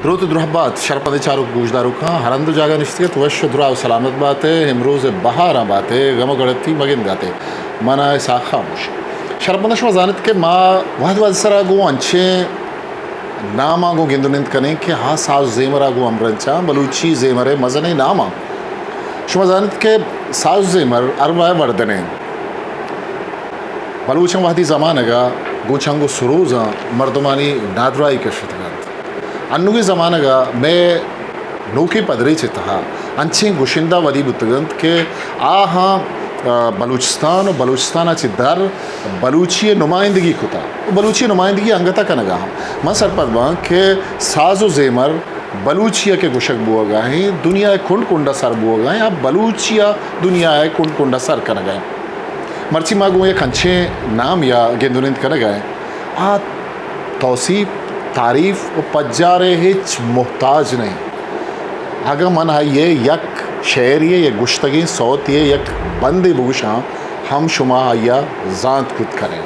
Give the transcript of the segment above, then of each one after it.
دروت ءُ دراہ بات، شرپمندیں چاروک گوشداروکاں، ہر ہند ءُ جاگہ نشتگ ات، وش ءُ دراہ ءُ سلامت بات ئے، امروز ءِ بہاراں بات ئے، غم ءُ گڑتی مگند ات ئے۔ من آں اسحاق خاموش۔ شرپمنداں، شما زانت کہ ما وہد وہد سرا گوں انچیں ناماں گوں گند ءُ نند کنیں کہ آ ساز ءُ زیمر ءَ گوں ہمگرنچاں، بلوچی زیمر ءِ مزنیں ناماں۔ شما زانت کہ ساز ءُ زیمر ارواہ ءِ وردن انت۔ بلوچاں وہدی زمانگ ءَ گوں چنگ ءُ سروزاں مردمانی نادراہی کشتگ انت۔ انوگیں زمانگ ءَ مئے نوکیں پدریچ ءِ تہا انچیں گشندہ ودی بوتگ انت کہ آہاں، آ، بلوچستان ءُ بلوچستان ءَ چہ در بلوچی ءِ نمائندگی کتہ ءُ بلوچی ءِ نمائندگی انگت ءَ کنگ ءَ ہم۔ من سرپد باں کہ ساز ءُ زیمر بلوچی ءَ کہ گوشگ بوگ ءَ ایں، دنیا ءِ کنڈ کنڈ ءَ سر بوگ ءَ ایں، آ بلوچی ءَ دنیا ءِ کنڈ کنڈ ءَ سر کنگ ءَ ایں۔ مرچی ما گوں یک انچیں نامے ءَ گند ءُ نند کنگ ءَ ایں، آ توسیپ، تعریف ءُ پجار ءِ ہچ محتاج نہ ایں۔ اگاں من آئی ءِ یک شعرے ءِ، یک گشتگیں سوتے ءِ یک بندے بگوشاں، ہم شما آئی ءَ زانت کت کن ئے۔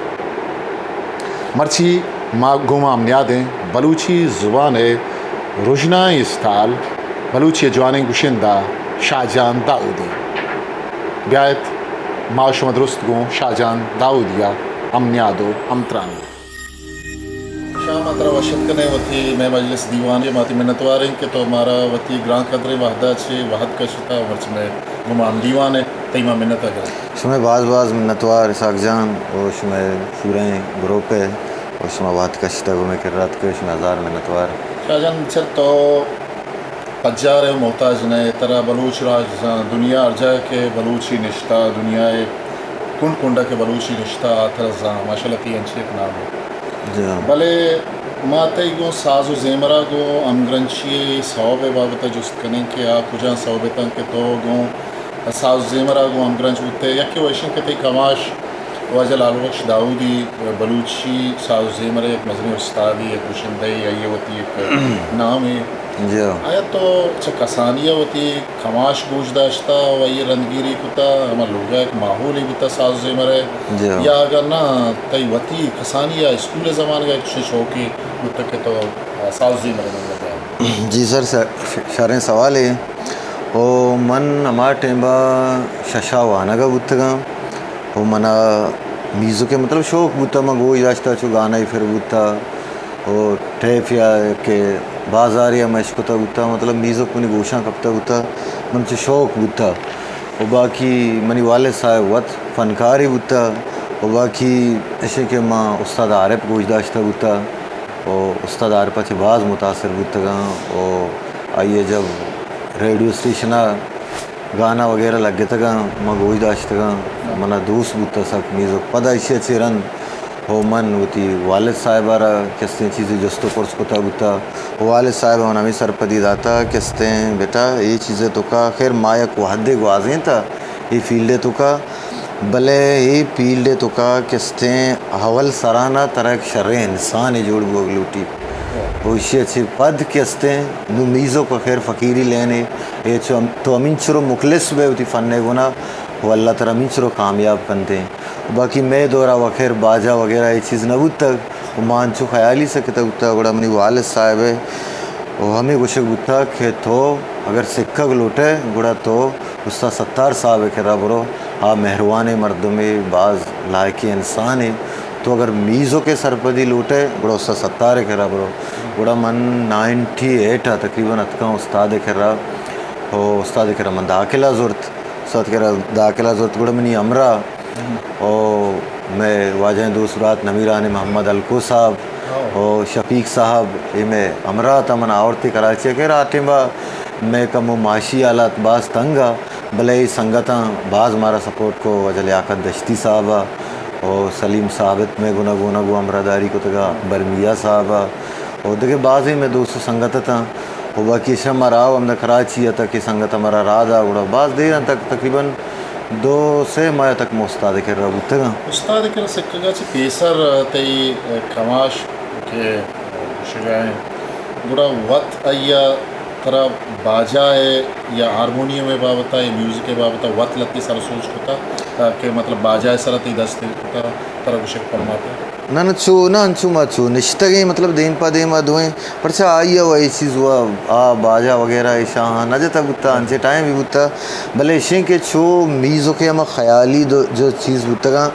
مرچی ما گوں ما ہم نیاد ایں بلوچی زبان ءِ رژنائیں استال، بلوچی ءِ جوانیں گشندہ شاہ جان داؤدی۔ بیا ات، ما شما درست گوں شاہ جان داؤدی ءَ ہم نیاد ءُ ہم تران ایں۔ شاہ، ما ترا وش اتک کنیں وتی مئے مجلس دیوان ءَ۔ ما تئی منتوار ایں کہ تو مارا وتی گران قدریں وہد ءَ چہ وہد کشتہ ءُ مرچی مئے گوں ما ہم دیوان ئے، تئی ما منت ءَ گراں۔ شمئے باز باز منتوار اسحاق جان ءُ شمئے پوریں گروپ ءَ ءُ شما وہد کشتگ ءُ مئے کرا اتکگ، شمئے ہزار منتوار۔ شاہ جان، چر تو پجار ءِ محتاج نہ ئے، ترا بلوچ راج زان، دنیا ہر جاہ کہ بلوچی نشتہ، دنیا ءِ کنڈ کنڈ ءَ کہ بلوچی نشتہ، آ ترا زان، ماشاءاللہ تئی انچیں یک نامے۔ جی ہاں۔ بلے ما تئی گوں ساز ءُ زیمر ءَ گوں ہمگرنچی ءِ سوب ءِ بابت ءَ جست کنیں کہ آ کجام سوب اتنت کہ تو گوں ساز ءُ زیمر ءَ گوں ہمگرنچ بوت ئے؟ یکے وَ ایش اِنت کہ تئی کماش واجہ لال بخش داؤدی بلوچی ساز ءُ زیمر ءِ یک مزنیں استادے، یک گشندہے، آئی ءَ وتی یک نامے۔ جی ہاں۔ آیا تو چہ کسانی ءَ وتی کماش گوش داشتہ ءُ آئی ءِ رندگیری کتہ، ہما لوگ ءَ یک ماحولے بوتہ ساز ءُ زیمر ءِ؟ جی ہاں۔ یا اگاں نہ، تئی وتی کسانی ءَ اسکول ءِ زمانگ ءَ یک چشیں شوقے بوتہ کہ تو ساز ءُ زیمر ءِ نیمگ ءَ؟ جی سر، س-، شریں سوالے۔ او من ہما ٹائم ءَ ششا وانگ ءَ بوتگاں۔ او منا میوزک ءِ مطلب شوق بوتہ، من گوش داشتہ، چو گانا ءَ پر بوتہ۔ او ٹیپ یا کہ بازارے ءَ من اشکتہ بوتہ، مطلب میوزک منی گوشاں کپتہ بوتہ، من چو شوق بوتہ۔ او باقی منی والد صاحب وت فنکارے بوتہ۔ او باقی ایش اِنت کہ من استاد عارف گوش داشتہ بوتہ۔ او استاد عارف ءَ چہ باز متاثر بوتگاں۔ او آئی ءَ جب ریڈیو اسٹیشن ءَ گانا وغیرہ لگتگاں، من گوش داشتگاں، منا دوست بوتہ سک میوزک۔ پدا ایشی ءَ چہ رند او من وتی والد صاحب ءَ را کستیں چیزے جست ءُ پرس کتہ بوتہ۔ او والد صاحب ءَ من ہمے سرپدی داتہ کستیں بیٹا اے چیز ءِ توکا، خیر ما یک وہدے گوازینتہ اے فیلڈ ءِ توکا، بلے اے فیلڈ ءِ توکا کستیں اول سران ءَ ترا یک شریں انسانے جوڑ بوگ لوٹی۔ او ایشی ءَ چہ پد کستیں نوں میوزک ءَ خیر فقیری لینے، اے چو ہم-، تو ہمینچرو مخلص بئے وتی فن ءِ گونا، او اللہ ترا ہمینچرو کامیاب کنتیں۔ باقی مئے دور ءَ وَ خیر باجا وغیرہ اے چیز نہ بوتگ، و ما انچو خیالی سکتگ بوتگ، گڑا منی والد صاحب ءَ و ہمے گوشگ بوتگ کہ تو اگر سکگ لوٹ ئے، گڑا تو استاد ستار صاحب ءِ کرا برو، آ مہروانیں مردمے، باز لائقیں انسانے۔ تو اگر میوزک ءِ سرپدی لوٹ ئے، گڑا استاد ستار ءِ کرا برو۔ گڑا من نائنٹی ایٹ ءَ تقریباً اتکاں استاد ءِ کرا، و استاد ءِ کرا من داخلہ زرت۔ استاد ءِ کرا داخلہ زرت، گڑا منی ہمراہ و مئے واجہیں دوست برات نمیران محمد الکو صاحب و شفیق صاحب، اے مئے ہمراہ اتاں، من آورت کراچی ءَ۔ خیر آ ٹیم ءَ مئے کمو معاشی حالات باز تنگ ءَ، بلے اے سنگتاں باز مارا سپورٹ کو، واجہ لیاقت دشتی صاحب ءَ و سلیم ثابت مئے گنا گونا گوں ہمراہداری کتگ ءَ، برمیا صاحب ءَ و دگہ بازیں مئے دوست و سنگت اتاں۔ و باقی ایشاں ما راہ و ہمدا کراچی ءَ تک کہ سنگت ءَ مارا راہ دا، گڑا باز دیر انت، تقریباً دو سے ماہ تک ما استاد ءِ کرا بوتگاں۔ استاد ءِ کرا سکگ ءَ چہ پیسر تئی کماش کہ گوشگ ءَ انت، گڑا وت آئی ءَ ترا باجا ءِ یا ہارمونیم ءِ بابت ءَ یا میوزک ءِ بابت ءَ وت لہتے سر سوج کتا، تاکہ مطلب باجا ءِ سرا تئی دست کتا، ترا گوشگ پرماتا؟ نہ، نہ، چو، نہ، انچو ما چو نشتگیں، مطلب دیم پہ دیم ءَ دوئیں، پرچا آئی ءَ و اے چیز و آ باجا وغیرہ ایشاں نہ جتا بوتا، انچیں ٹائم بھی بوتا، بلے اشیں کہ چو میوزک ءِ ہما خیالی دو-، جو چیز بوتگاں،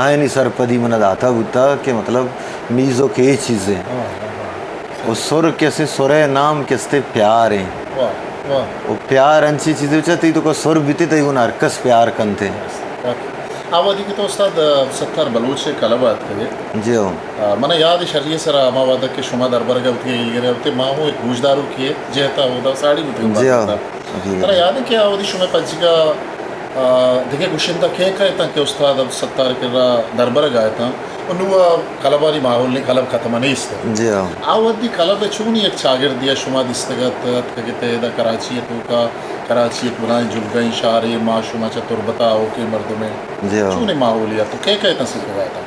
آیانی سرپدی من داتا بوتا کہ مطلب میوزک اے چیزیں۔ و سر کسے، سر ءِ نام کستے پیار ایں۔ واہ، واہ۔ و پیار انچیں چیزے، چہ تئی توکا سر بیتے، تئی گون ہر کس پیار کنتے۔ آ وہدی کہ تو استاد، آ، ستار بلوچ ءِ کلب ءَ اتکگے۔ جی ہو۔ آ، من یاد ایں شری ءِ سرا ہما وہدا کہ شما دربرگ ءَ بوتگے، ایلگر ءَ بوتگے، ما ہوں ایک گوشداروکے ءِ جہت ءَ اودا ساڑی بوتگیں۔ جی ہو۔ باز وہدا۔ ترا یاد ایں کہ آ وہدی شمئے پجیگا، آ، دگہ گشندہ کئے کئے اتاں کہ استاد عبدالستار ءِ کرا دربرگ ءَ اتاں؟ و نوں آ کلبانی ماحول نے، کلب ختم نیست۔ جی ہاں۔ آ وہدی کلب ءَ چونی یک چاگردے ءَ شما دیستگ ات، اتکگ ات ادا کراچی ءِ توکا، کراچی یک بلاہیں جلگہیں شہرے، ما شما چہ تربت ءَ آؤکیں مردمے۔ جی ہاں۔ چونیں ماحولے ات و کئے کئے اتاں سکگ ءَ اتاں؟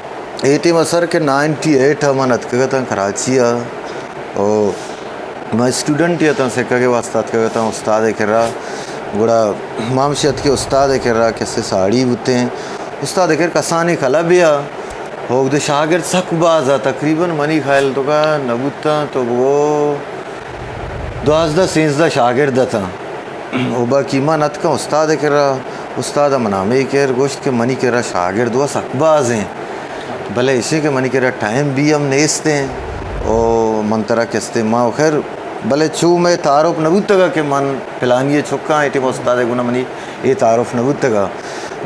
اے ٹیم ءَ سر کہ نائنٹی ایٹ ءَ من اتکگ اتاں کراچی ءَ، او ما اسٹوڈنٹ اتاں، سکگ ءِ واسطہ اتکگ اتاں استاد ءِ کرا۔ گڑا ما ہمشی اتکیں استاد ءِ کرا، کسے ساڑی بوتیں۔ استاد ءِ کر کسانیں کلبے ءَ، اوگدے شاگرد سک باز ءَ، تقریباً منی خیال توکا نہ بوتاں تو بگو دوازدہ سینزدہ شاگرد اتاں۔ و باقی من اتکاں استاد ءِ کرا، استاد ءَ منا ہمے کر گوشت کہ منی کرا شاگرد و سک باز ایں، بلے ایشی کہ منی کرا ٹائم بھی ہم نیست ایں۔ و من ترا کستے ما خیر، بلے چو مئے تعارف نہ بوتگا کہ من پلانی ءِ چکاں، اے ٹیم استاد ءِ گونا منی اے تعارف نہ بوتگا۔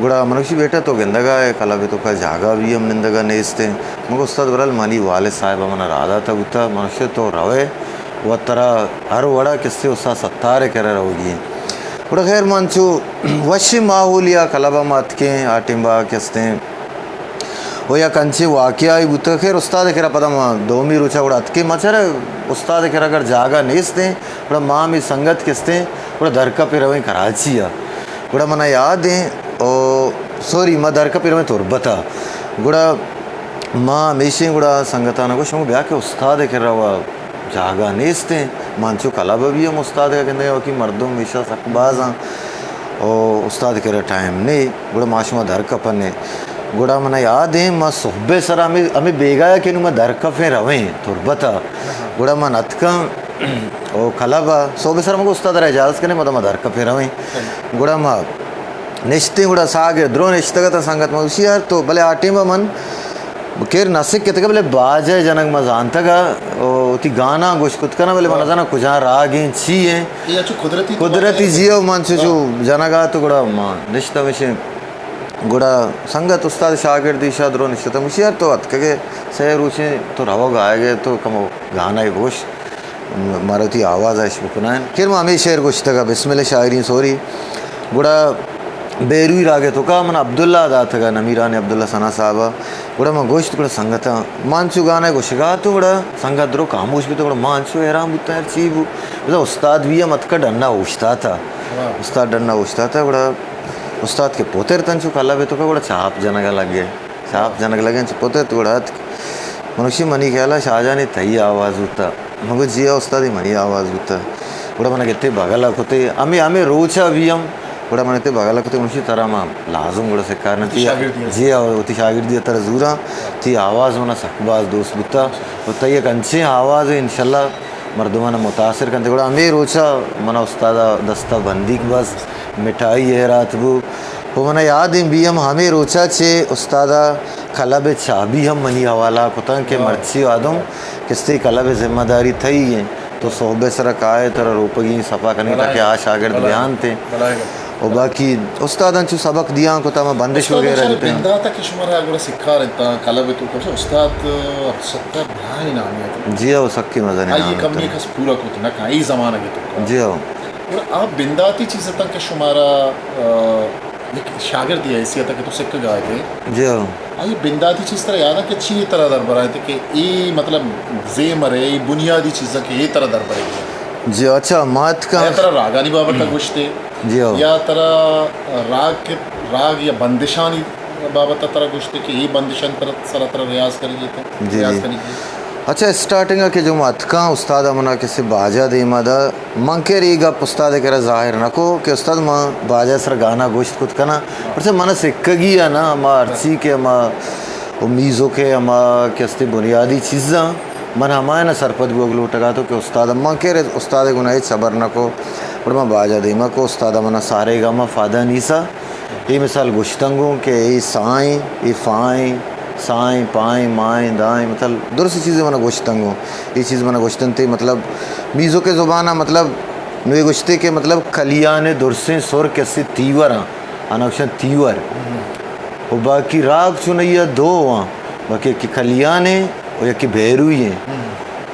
گڑا من گوشی، بیٹا تو گندگا ئے، کلب ءِ توکا جاگہ بھی ہم نندگا نیست ایں۔ من گو استاد، برحال منی والد صاحب ءَ منا راہ داتا بوتا، من گوشت تو روئے و ترا ہر وڑا کسے استاد ستار ءِ کرا روگی ایں۔ گڑا خیر من چو وشیں ماحولے ءَ کلب ءَ ما اتکیں، آ ٹیم با کستیں و یک انچیں واقعہ ای بوتگ۔ خیر استاد ءِ کرا پدا ما دومی روچا گڑا اتکیں، ما چرا استاد ءِ کرا اگر جاگہ نیست ایں، گڑا ما ہمے سنگت کستیں، گڑا درکپے رویں کراچی ءَ۔ گڑا منا یاد ایں، او، سوری، ما درکپے رویں تربت ءَ۔ گڑا ما ہمیشیں گڑا سنگتاں گوشت، بیا کہ استاد ءِ کرا و جاگہ نیست ایں۔ ما انچو کلب ءَ بھی ہم استاد ءَ گندے، وتی مردم ہمیشہ سک باز آں۔ او استاد ءِ کرا ٹائم نے، گڑا ما شما در کپنے۔ گڑا منا یاد ایں، ما صحب ءِ سرا ہمے، ہمے بیگاہ کہ نوں ما در کپیں رویں تربت ءَ۔ گڑا ما نتکاں او کلب ءَ، صحب ءِ سرا ما گو استاد را اجازت کنے، ما در کپیں رویں۔ گڑا ما نشتیں، گڑا ساگرد درو نشتگ اتاں سنگت، ما گوشی یار تو، بلے آ ٹیم ءَ من کر نہ سکتگ، بلے باجہ ءِ جنگ ما زانتگ ءَ، او وتی گانا گوش کت کناں، بلے من نہ زاناں کجا راگ ایں، چی ایں۔ اے اچو قدرتی تو قدرتی واقعہ جی ءَ من چو، چو جنگ ءَ تو گڑا ما نشتہ مشیں۔ گڑا سنگت استاد شاگرد ایشا درو نشتہ، گوشی یار تو اتکگے سہ روچیں تو روگ آئیگے تو کمو گانا ءَ بگوش۔ مارا وتی آواز ءَ اش بکنائین۔ خیر ما ہمے شعر گوشتگ ءَ، بسم اللہ شاعری سوری۔ گڑا بیروئی راگ ءِ توکا من عبداللہ داتگ ءَ، نمیران عبداللہ ثنا صاحب ءَ۔ گڑا من گوشت، گڑا سنگتاں ما انچو گانا گوشگا تو گڑا سنگت درو خاموش بیتو، گڑا ما انچو حیران بوتاں یار چی بو۔ بزاں استاد بھی ہم اتکا ڈنا اوشتاتا۔ استاد ڈنا اوشتاتا، گڑا استاد کہ پترت انچو کلب ءِ توکا گڑا چاپ جنگا لگے۔ چاپ جنگ لگیں چہ پترت گڑا اتک۔ من گوشی منی خیال ءَ شاہ جان اے تئی آواز بوتا۔ من گو جی ہاں استاد اے منی آواز بوتا۔ گڑا من گتے بغل ءَ کتے، ہمے، ہمے روچ ءَ بھی ہم گڑا من گتے بغل ءَ کتے، من گوشی ترا ما لازم گڑا سکارنا تئی، جی ہاں، وتی شاگردی ءَ ترا زوراں، تئی آواز منا سک باز دوست بوتا۔ و تئی یک انچیں آواز انشاءاللہ مردماں متاثر کنت۔ گڑا ہمے روچا منا استاد ءِ دستا بندیک بس مٹھائی ہیرات بو۔ و منا یاد ایں بی ہم ہمے روچا چہ استاد ءَ کلب ءِ چابی ہم منی حوالہ کتاں کہ مرچی آدم کستے کلب ءِ ذمہ داری تئی ایں۔ تو صحب ءِ سرا کائے، ترا روپگی صفا کنی تاکہ آ شاگرد بیانت ایں۔ و باقی استاد انچو سبق دیاں کتا، ما بندش وغیرہ دیتے ہیں۔ بنداتا کہ شمارا گڑا سکار انت کلب ءِ توکا، استاد عبدالستار بلاہیں نامے ات۔ جی ہاں، وہ سکی مزنیں نام ات۔ آئی کمی کس پورا کت نہ کن، ای زمانگ ءِ توکا۔ جی ہاں۔ گڑا آ بنداتی چیز اتاں کہ شمارا، آ، یک شاگردی حیثیت کہ تو سکگا ات۔ جی ہاں۔ آئی بنداتی چیز ترا یاد کہ چی ترا در برائے کہ ای مطلب زیمر ءِ، ای بنیادی چیزاں کہ ای ترا در برائے۔ جی اچھا، ما اتکاں۔ یا ترا راگانی بابت ءَ گوشتے؟ جی ہاں۔ یا ترا راگ کے، راگ یا بندشانی بابت ءَ ترا گوشتے کہ ای بندشان ترا، سرا ترا ریاض کری گیتا؟ جی، ریاض جی۔ کری گیتا؟ اچھا، اسٹارٹنگ ءَ کہ جو ما اتکاں، استاد ءَ منا کسے باجا دیما دا، من کہ اے گپ استاد ءِ کرا ظاہر نہ کو کہ استاد، من باجا سر گانا گوشت کت کناں، پرچہ من سکگی ءَ نا، ہما ہرچی کہ ہما او میوزک ءِ ہما کہ استے بنیادی چیزاں، من ہمایاں سرپد بوگ لوٹگا تو کہ استاد، من کہ استاد ءِ گنا ہچ صبر نہ کو، پر من باجا دیما کو، استاد ءَ منا سارے گاما فادا نیسا، اے مثال گوشتنگوں کہ اے سائیں، اے فائیں، سائیں، پائیں، مائیں، دائیں، مطلب درست چیزیں منا گوشتنگوں۔ اے چیز منا گوشتنتے، مطلب میوزک زبان ءَ، مطلب نوے گوشتے کہ مطلب کلیان درسیں سر کسے تیوراں، آنا گوشن تیور۔ و باقی راگ چونیا دو آں، باقی یکی کلیان و یکی بھیروئی ہیں۔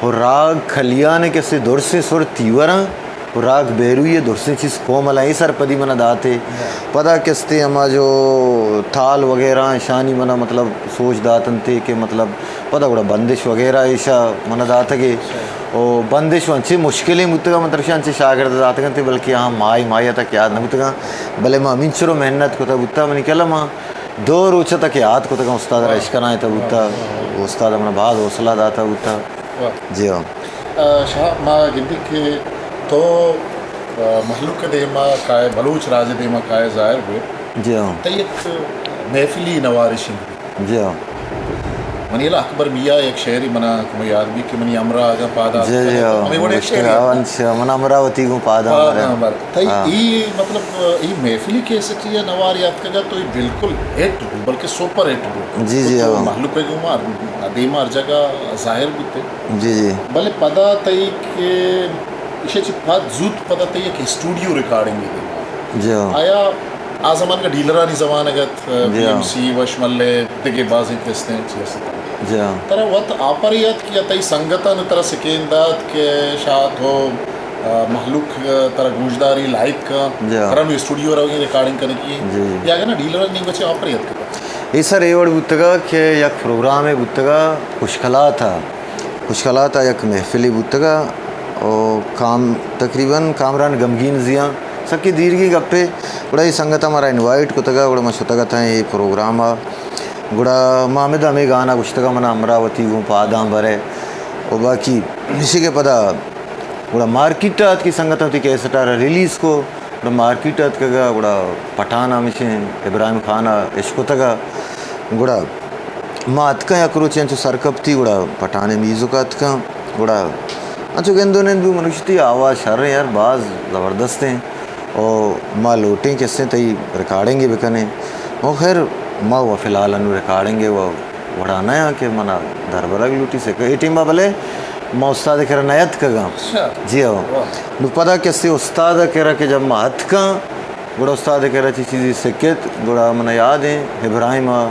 و راگ کلیان کسے درسیں سر تیوراں، و راگ بھیروئی ءِ درسیں چیز کومل ءَ اے سرپدی منا داتے۔ پدا کستے ہما جو تال وغیرہ اشانی منا مطلب سوچ داتنتے کہ مطلب پدا گڑا بندش وغیرہ ایشا منا داتگے۔ او بندش انچے مشکلیں بوتگا، من ترشا انچے شاگرد داتگنتے، بلکہ آہاں ماہی ماہی تک یاد نہ بوتگا، بلے ما ہمینچرو محنت کتا بوتا، منی کلا ما دو روچ تک یاد کتگا، استاد را اشکنائتا بوتا، استاد منا باز حوصلہ داتا بوتا۔ واہ۔ جی ہاں۔ آ، شاہ، ما گندی کہ تو، آ، مہلوک ءِ دیما کائے، بلوچ راج ءِ دیما کائے ظاہر بوئے۔ جی ہاں۔ تئی یک محفلی نوارش انت۔ جی ہاں۔ منی یلا اکبر میاں یک شعری منا کمو یاد بی کہ منی ہمراہ اگاں پادا جی، جی ہاں۔ ہمیں وڑے یک شعری ہاں، انت۔ انچ من امراوتی گوں پادا پادا مرے۔ مر۔ تئی ہاں۔ ای مطلب، ای محفلی کیسٹی ءَ نوار یاتکگا تو ای بالکل ہٹ بو، بلکہ سپر ہٹ بو۔ جی، جی، تو ہاں۔ مہلوک ءِ گوما دیما ہر جگہ ظاہر بوتے۔ جی، جی۔ بلے پدا تئی کہ ایشی چہ پد زوت پدا تئی یک اسٹوڈیو ریکارڈنگ دے۔ جی ہاں۔ آیا آ زمانگ ءَ ڈیلرانی زمانگ ات، جی بی ایم سی، ہاں۔ وش ملے، دگہ بازیں کستیں چیز ات۔ جی ہاں۔ ترا وت آپر یات کہ تئی سنگتاں ترا سکین دات کہ شاہ تو، آ، مہلوک، آ، ترا گوشداری لائک کا، جی ہاں۔ ترا نو اسٹوڈیو روگی ریکارڈنگ کنگی، جی، جی۔ یا اگر نا ڈیلرانی نیمگ ءَ چہ آپر یات کا؟ اے سر اے وڑ بوتگا کہ یک پروگرامے بوتگا خوشکلات ءَ، خوشکلات ءَ یک محفلے بوتگا، او کام، تقریباً کامران گمگین زیاں، سکے دیرگی گپے۔ گڑا اے سنگت ءَ مارا انوائٹ کتگا، گڑا ما شتگ اتاں اے پروگرام ءَ۔ گڑا ما ہمدا ہمے گانا گوشتگا، منا امراوتی گوں پاداں برے۔ و باقی ایشی کہ پدا گڑا مارکیٹ ءَ اتکی، سنگتاں وتی کیسٹ ءَ را ریلیز کو۔ گڑا مارکیٹ ءَ اتکگا، گڑا پٹھان ءَ ہمشیں ابراہیم خان ءَ اشکتگا۔ گڑا ما اتکاں یک روچے انچو سرکپتی، گڑا پٹھان ءِ میوزک ءَ اتکاں۔ گڑا انچو گند و نند بو، من گوشتی آواز شر یار، باز زبردست ہیں۔ او ما لوٹیں کہ استیں تئی ریکارڈنگ بکنیں۔ او خیر، ما و فی الحال انو ریکارڈنگ و وڑا نہ آں کہ منا دربرگ لوٹی سکے۔ اے ٹیم ءَ بلے ما استاد ءِ کرا نہ اتکگاں۔ اچھا۔ جی ہو۔ واہ۔ نو پدا کسے استاد ءِ کرا کہ جب ما اتکاں، گڑا استاد ءِ کرا چی چیزی سکت، گڑا منا یاد ہیں، ابراہیم ءَ،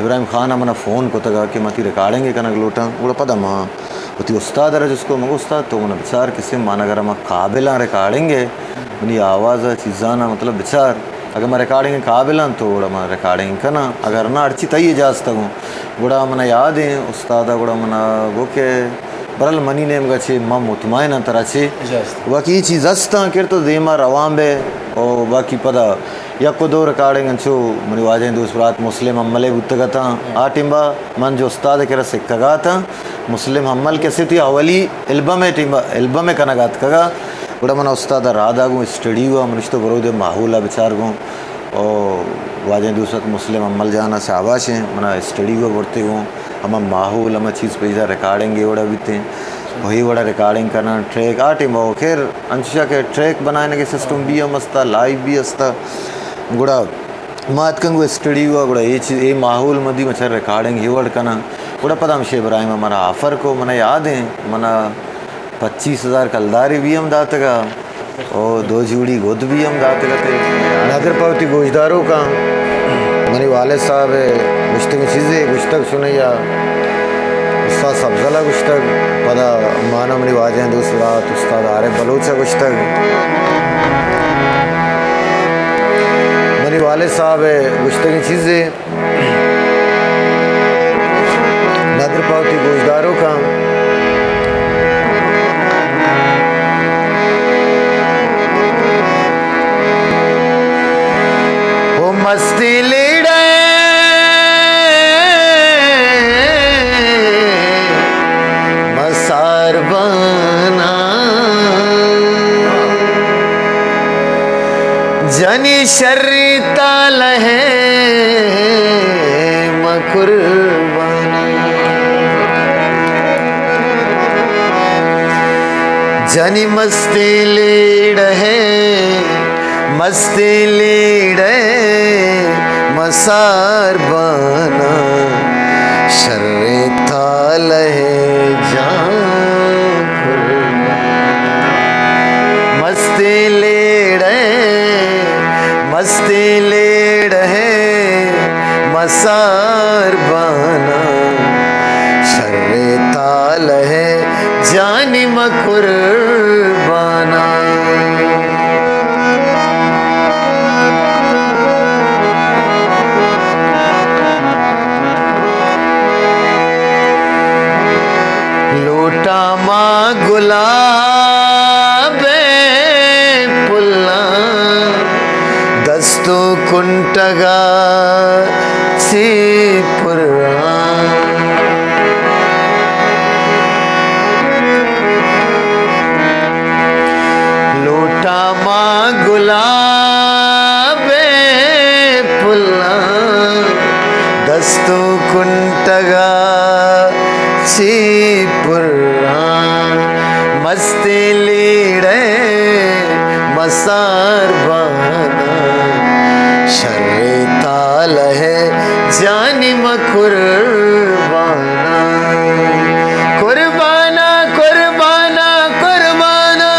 ابراہیم خان ءَ منا فون کتگا کہ ما تی ریکارڈنگ کنگ لوٹاں۔ گڑا پدا ما وتی استاد ءَ را جست کو، من گو استاد تو منا بچار کسے، من اگر ما قابلاں ریکارڈنگ ءِ، منی آواز ءَ چیزاں ءَ مطلب بچار۔ اگاں ما ریکارڈنگ ءِ قابل آں تو گڑا ما ریکارڈنگ کناں، اگر نہ ہرچی تئی اجازت ءَ گوں۔ گڑا منا یاد ایں استاد ءَ گڑا منا گو کہ برل منی نیمگ ءَ چے، من مطمئن آں ترا چے۔ اجازت۔ باقی اے چیز استاں کہ تو دیما روان بے، او باقی پدا یک و دو ریکارڈنگ انچو منی واجہیں دوست برات مسلم املے بوتگ اتاں۔ آ ٹیم ءَ من جو استاد ءِ کرا سکگا اتاں، مسلم حمل کسے تی اولی البم ءِ ٹیم ءَ، البم ءِ کنگ ءَ اتکگ ءَ، گڑا من استاد ءَ راہ داگ اوں اسٹڈیو ءَ، من اشتو برو دے ماحول ءَ بچار گوں۔ او واجہیں دوست مسلم حمل جان ءَ شاباش ایں، من ءَ اسٹڈیو ءَ برتے گوں، ہما ماحول، ہما چیز پیدا ریکارڈنگ اے وڑا بیتیں، وہی وڑا ریکارڈنگ کناں، ٹریک آ ٹیم ءَ خیر انچشا کہ ٹریک بنائینگ ءِ سسٹم بھی ہم استا، لائیو بھی استا، گڑا ما اتکن گوں اسٹڈیو ءَ، گڑا اے چیز، اے ماحول مدی مچھر ریکارڈنگ اے وڑ کناں۔ گڑا پدا ہمشی ابراہیم ءَ منا آفر کو، منا یاد ایں، منا پچیس ہزار کلدارے بھی ہم داتگا، او دو جوڑی گد بھی ہم داتگا تے۔ نادر پہ وتی گوشداروکاں منی والد صاحب ءِ گوشتگیں چیزے گوشتگ، چونیا استاد سبزل ءَ گوشتگ، پدا مانا منی واجہیں دوست برات استاد عارف بلوچ ءَ گوشتگ۔ منی والد صاحب ءِ گوشتگیں چیزے، نادر پہ وتی گوشداروکاں۔ او مستی لیڑے نی شر تالہ ہے ماں قربان۔ جانی مستیں لیڑہ ہے، مستیں لیڑہ ہے، مسار بانا۔ شر تالہ ہے جان قربان۔ مستیں لیڑہ، مستیں لیڑہ ہے، مسار بانا۔ شر تالہ ہے جانی ماں قربانا۔ لوٹاں ما گلاب پلاں، دست و کنٹگا چی پراں۔ لوٹاں ما گلاب پلاں، دست و کنٹگا چی پراں۔ مستیں لیڑہ مسار بانا، شر تالہ ہے جانی ماں قربانا۔ قربانا، قربانا، قربانا۔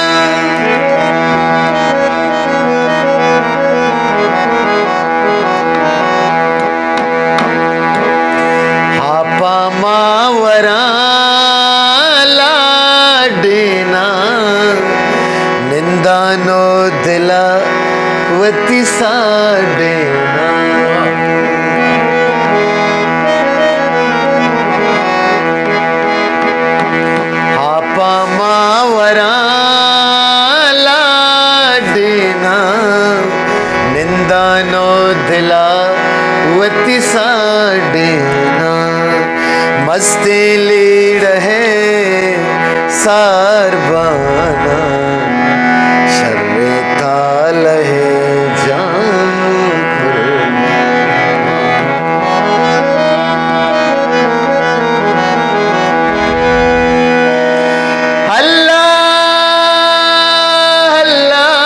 ہاپا ما وراں لاڈینا، نندانو دلا وتی ساڈینا۔ ہاپا ما وراں لاڈینا، نندانو دلا وتی ساڈینا۔ مستیں لیڑہ ہے سار بانا، شر تالہ ہے جان قربان۔ اللہ، اللہ،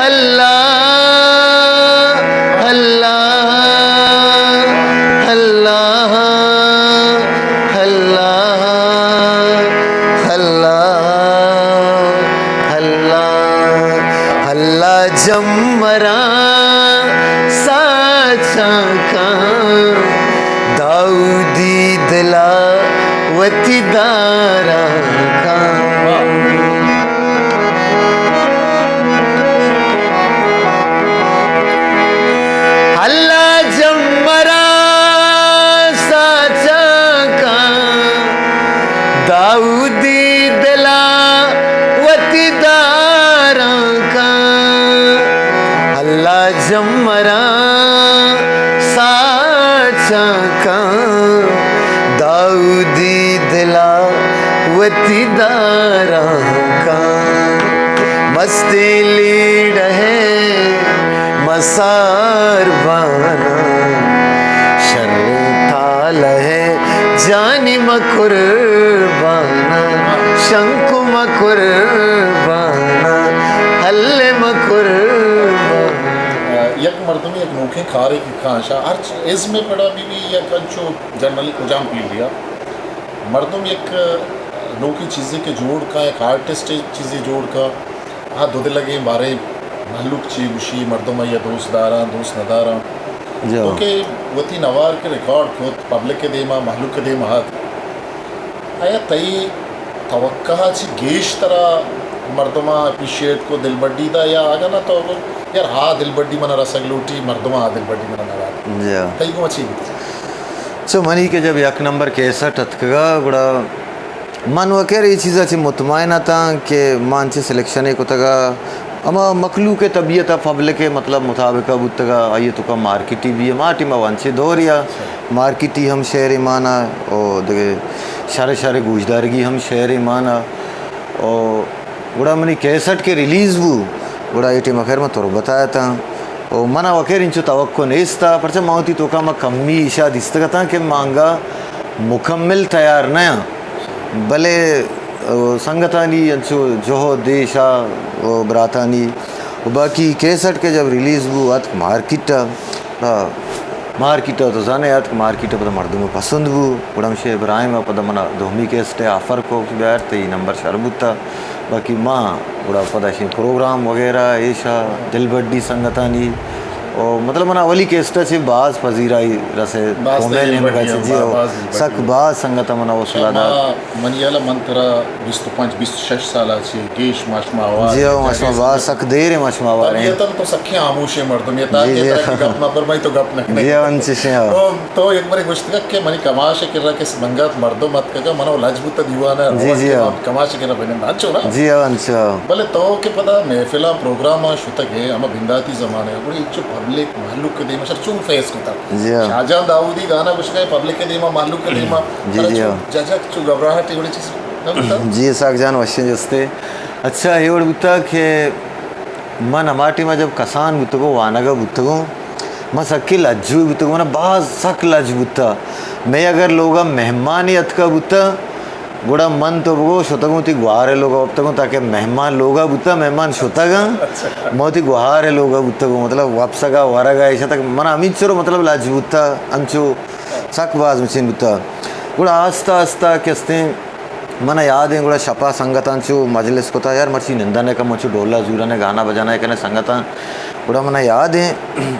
اللہ، اللہ، اللہ، اللہ، اللہ، اللہ، اللہ جمراں ساچاں کاں، داؤدی دلا وتی داراں کاں۔ اللہ جمراں ساچاں کاں، داؤدی دلا وتی داراں کاں۔ اللہ جمراں ساچاں کاں، داؤدی دلا وتی داراں کاں۔ مستیں لیڑہ مسار بانا، شر تالہ ہے جانی ماں قربانا، شنکو ماں قربانا، ہلے ماں قربانا۔ یک مردمے یک نوکیں کارے کہ کاں شا ہرچ ازم ءِ پڑا بہ بی، یک انچو جنرلی کجام فیلڈ یا مردم یک نوکیں چیزے کہ جوڑ کا، یک آرٹسٹ چیزے جوڑ کا، آ دو دلگیں بارے مہلوک چی گوشی، مردم آئی ءَ دوست داراں، دوست نداراں۔ جی۔ تو کہ وتی نوار کہ ریکارڈ کت، پبلک ءِ دیما، مہلوک ءِ دیما ات، آیا تئی توقع ءَ چی گیش ترا مردماں اپریشیٹ کو، دلبڈی دا، یا اگاں نہ تو گو، یار، ہا دلبڈی منا رسگ لوٹی، مردماں آ دلبڈی منا نہ دات؟ جی۔ تئی گوما چی بیت؟ چو منی کہ جب یک نمبر کیسٹ اتکگا، گڑا من وکر اے چیزا چہ مطمئن اتاں کہ ما انچیں سلیکشنے کتگا، ہما مخلوق ءِ طبیعت ءَ، پبلک ءِ مطلب مطابق ءَ بوتگا، آئی ءِ توکا مارکیٹی بی، ما ٹیم ءَ انچیں دورے ءَ مارکیٹی ہم شعرے مانا، او دگہ شر شر گوشدارگی ہم شعرے مانا۔ او گڑا منی کیسٹ کہ ریلیز بو، گڑا اے ٹیم ءَ خیر من تربت ءَ اتاں۔ او من ءَ وَ خیر انچو توقع نیست ءَ، پرچہ من وتی توکا ما کمی ایشا دیستگ اتاں کہ ما انگا مکمل تیار نہ آں۔ بلے، او، سنگتانی انچو جہد ایشا، او، براتانی۔ او باقی کیسٹ کہ جب ریلیز بو، اتک مارکیٹ ءَ۔ مارکیٹ ءَ تو زانے اتک، مارکیٹ ءَ پدا مردم پسند بو، گڑا ہمشی ابراہیم ءَ پدا منا دومی کیسٹ ءِ آفر کو کہ بیار، تئی نمبر شر بوتا۔ باقی ما گڑا پدا شیں پروگرام وغیرہ ایشا دلبڈی سنگتانی، او مطلب منا اولی کیسٹ ءَ چہ باز پذیرائی رسے، باز قوم ءِ نیمگ ءَ چہ، جی، او سک باز سنگت ءَ منا حوصلہ دات۔ منی ہیال ءَ من ترا بیست و پنچ بیست و شش سال ءَ چہ گیش ما شما آوار جی ہو، ما شما باز سک دیر ایں ما شما آوار ایں۔ طبیعتاً تو سکیں ہاموشیں مردمے، تاکہ جی، ترا کہ گپ نہ پرمائی تو گپ نہ کنئے۔ جی ہو، انچش ایں ہو۔ تو، تو یک برے گوشتگ کہ منی کماش ءِ کرا کہ سنگت مردم اتکگ ءَ، من ءَ لج بوت دیوان ءَ جی، جی ہو۔ کماش ءِ کرا بنند، انچو نا؟ جی ہو، انچو۔ بلے تو کہ پدا محفلاں پروگراماں شتگ ئے، ہما بنداتی زمانگ ءَ، گڑا انچو پبلک مہلوک ءِ دیم ءَ شر چون فیس کتگ؟ جی ہو۔ شاہجان داؤدی گانا گوشگ ءَ پبلک ءِ دیم ءَ، مہلوک ءِ دیم ءَ، جی، ترا جی چو ہو۔ ججک، چو گھبراہٹ ءِ وڑیں چیز نہ بوتگ؟ جی اسحاق جان، وشیں جستے۔ اچھا، اے وڑ بوتگ کہ من ہما ٹیم ءَ جب کسان بوتگوں، وانگ ءَ بوتگوں، من سکیں لجوئی بوتگوں، من ءَ باز سک لج بوتگ۔ مئے اگر لوگ ءَ مہمانے اتکگ بوتگ، گڑا من تو بگو شتگوں وتی گوہار ءِ لوگ ءَ وپتگوں، تاکہ مہمان لوگ ءَ بوتگ، مہمان شتگ اَنت، من وتی گوہار ءِ لوگ ءَ بوتگوں، مطلب وپسگ ءَ ورگ ءَ ایش اتک، من ءَ ہمینچو مطلب لج بوتگ، انچو سک باز مچین بوتگ۔ گڑا آستہ آستہ کہ استیں من ءَ یاد ایں، گڑا شپ ءَ سنگتاں چو مجلس کتگ، یار مرچی نندن ءَ کن، من چو ڈول ءَ زورن ءَ گانا بجانا ءَ کنیں سنگتاں۔ گڑا من ءَ یاد ایں،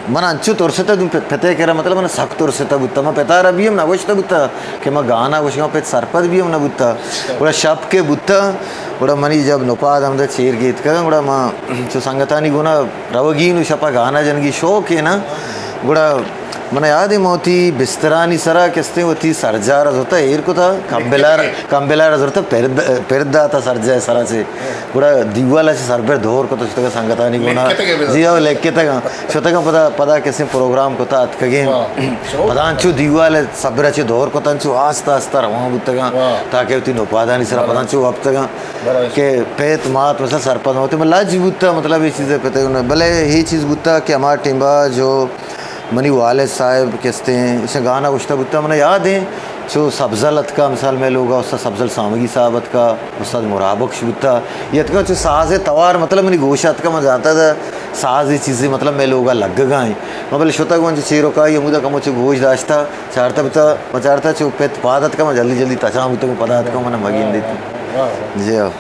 من انچو ترستہ دوں پ-، پت ءِ کرا، مطلب من سک ترستہ بوتاں، من پت ءَ را بی ہم نہ گوشتہ بوتاں کہ من گانا گوشگاں، پت سرپد بی ہم نہ بوتہ۔ گڑا شپ کہ بوتہ، گڑا منی جب نپاد ہمدا چیر گیتکگ، گڑا من چو سنگتانی گونا روگی نوں، شپ ءَ گانا جنگی شوق ایں نا، گڑا من ءَ یاد ایں، من وتی بسترانی سرا کہ استیں وتی سرجار ءَ زرتہ ایر کتہ، کمبلار، کمبلار ءَ زرتہ پرد، پرد داتہ سرجاہ ءِ سرا چہ۔ گڑا دیوال ءَ چہ سر پر دور کتہ شتگاں سنگتانی گونا۔ لکتگ ئے بزاں؟ جی ہو، لکتگاں۔ شتگاں پدا، پدا کسیں پروگرام کتہ اتکگیں۔ واہ۔ پدا انچو دیوال ءِ سر پر ءَ چہ دور کتہ، انچو آستہ آستہ روان بوتگاں، واہ، تاکہ وتی نپادانی سرا پدا انچو وپتگاں کہ پت مات مثلاً سرپد مہ بوتیں، من لج بوتہ، مطلب اے چیز ءِ پت ءَ گونا۔ بلے اے چیز بوتہ کہ ہما ٹیم ءَ جو منی والد صاحب کہ استیں، ایشاں گانا گوشتہ بوتہ، من ءَ یاد ایں، چو سبزل اتکا، مثال مئے لوگ ءَ استاد سبزل سامگی صاحب اتکا، استاد مراد بخش بوتہ، اے اتکا چو ساز ءِ توار، مطلب منی گوش ءَ اتکا، من زانتہ دہ ساز ءِ چیزے مطلب مئے لوگ ءَ لگگا ایں۔ من بلے شتگ من چو چیر ءُ کائی ہمودا کمو چو گوش داشتہ، چارتہ بوتہ، من چارتہ چو پت پاد اتکا، من جلدی جلدی تچان بوتگوں، پدا اتکا من مگندیت۔ واہ، واہ۔ جی ہاں۔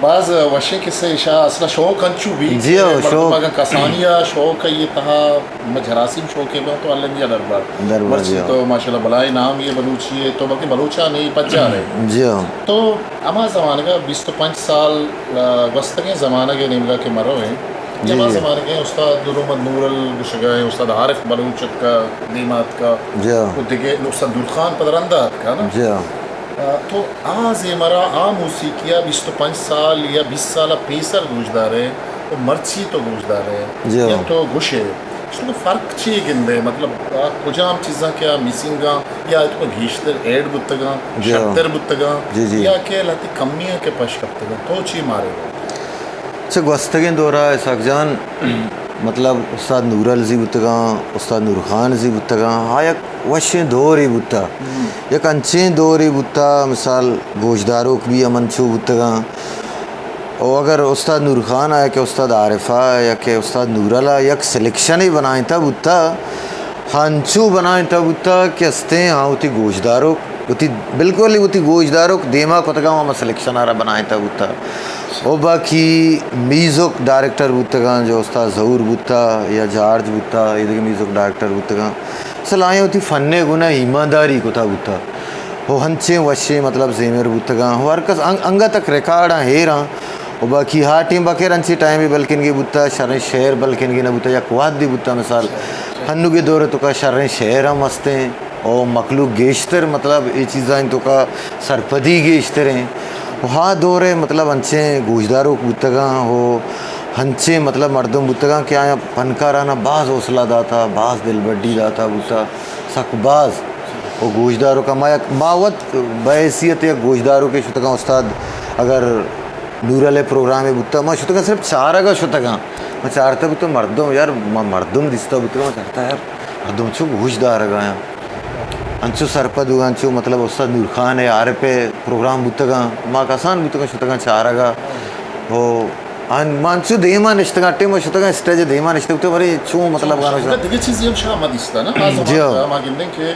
باز وشیں کسہ ایشا، اصلا شوق انچو بی جی ہو، کہ مردم شوق۔ اگاں کسانی ءَ شوق ءِ تہا، ما جراثیم شوق ءَ باں تو المی ءَ دربار۔ دربار، مرچی جی ہو۔ تو ماشاءاللہ بلائیں نام یے بلوچی ءِ، تو بلکہ بلوچانی پجار ئے۔ جی ہو۔ تو ہما زمانگ ءَ بیست ءُ پنچ سال، آ، گوستگیں زمانگ ءِ نیمگ ءَ کہ مرو ایں، جی، ہما جی۔ زمانگ ءَ استاد نور محمد نورل گوشگ ءَ ایں، استاد عارف بلوچ اتکا، دیما اتکا، جی ہو۔ و دگہ استاد نور خان پد رندا اتکا نا۔ جی ہو۔ آ، تو آ زیمر ءَ، آ موسیقی ءَ بیست ءُ پنچ سال یا بیست سال ءَ پیسر گوشدار ئے و مرچی تو گوشدار ئے، جی۔ یا تو گوش ئے، اشتو فرق چی گندے؟ مطلب، آ کجام چیزاں کہ آ مسنگ آں یا تو گیشتر ایڈ بوتگاں، جی۔ شرتر بوتگاں، جی، جی۔ یا کہ لہتے کمی آں کہ پش کپتگاں، تو چی مارے؟ چہ گوستگیں دور ءَ اسحاق جان، مطلب استاد نورل زی بوتگاں، استاد نور خان زی بوتگاں، آ یک وشیں دورے بوتہ۔ ہم۔ یک انچیں دورے بوتہ، مثال گوشداروک بھی ہمنچو بوتگاں۔ او اگر استاد نور خان ءَ یا کہ استاد عارف ءَ یا کہ استاد نورل ءَ یک سلیکشنے بنائینتہ بوتہ، ہنچو بنائینتہ بوتہ کہ استیں آ وتی گوشداروک، وتی، بالکل وتی گوشداروک دیما کتگاں، ہما سلیکشن ءَ را بنائینتہ بوتہ۔ او باقی میوزک ڈائریکٹر بوتگاں، جو استاد ظہور بوتہ یا جارج بوتہ، اے دگہ میوزک ڈائریکٹر بوتگاں۔ اصل آیاں وتی فن ءِ گونا ایمانداری کتا بوتا۔ ہو ہنچیں وشیں مطلب زیمر بوتگاں۔ ہو ہر کس انگ-، انگت تک ریکارڈاں ہیراں۔ و باقی ہا ٹیم بکیر انچیں ٹائمے بلکنگے بوتا، شریں شعر بلکنگے نہ بوتا، یک وہدے بوتا مثال۔ ہنوگے دور توکا شریں شعر ہم استیں۔ او مخلوق گیشتر مطلب اے چیزانی توکا سرپدی گیشتر ایں۔ و ہا دور ء مطلب انچیں گوشداروک بوتگاں و انچیں مطلب مردم بوتگاں کہ آیاں پنکارانا باز حوصلہ داتا، باز دلبڈی داتا بوتا، سک باز۔ و گوشداروکاں ما یک، ما وت بحیثیت یک گوشداروکے شتگاں استاد، اگر نورل ء پروگرامے بوتا، ما شتگاں صرف چارگ ء شتگاں۔ ما چارتہ بوتہ مردم، یار، ما مردم دیستہ بوتہ، ما چارتہ یار، مردم چو گوش دارگا آیاں۔ انچو سرپد ہو، انچو مطلب استاد نور خان ءِ عارف ءِ پروگرام بوتگاں، ما کسان بوتگاں شتگاں چارگا۔ ہو، آن-، ما انچو دیما نشتگاں، ٹیم شتگاں اسٹیج دیما نشتگ بوتگاں، بلے چون مطلب گانا شتگاں۔ دگہ چیزے ہم شاہ ما دیستہ نا، آ زمان جی ہاں۔ ما گندیں کہ،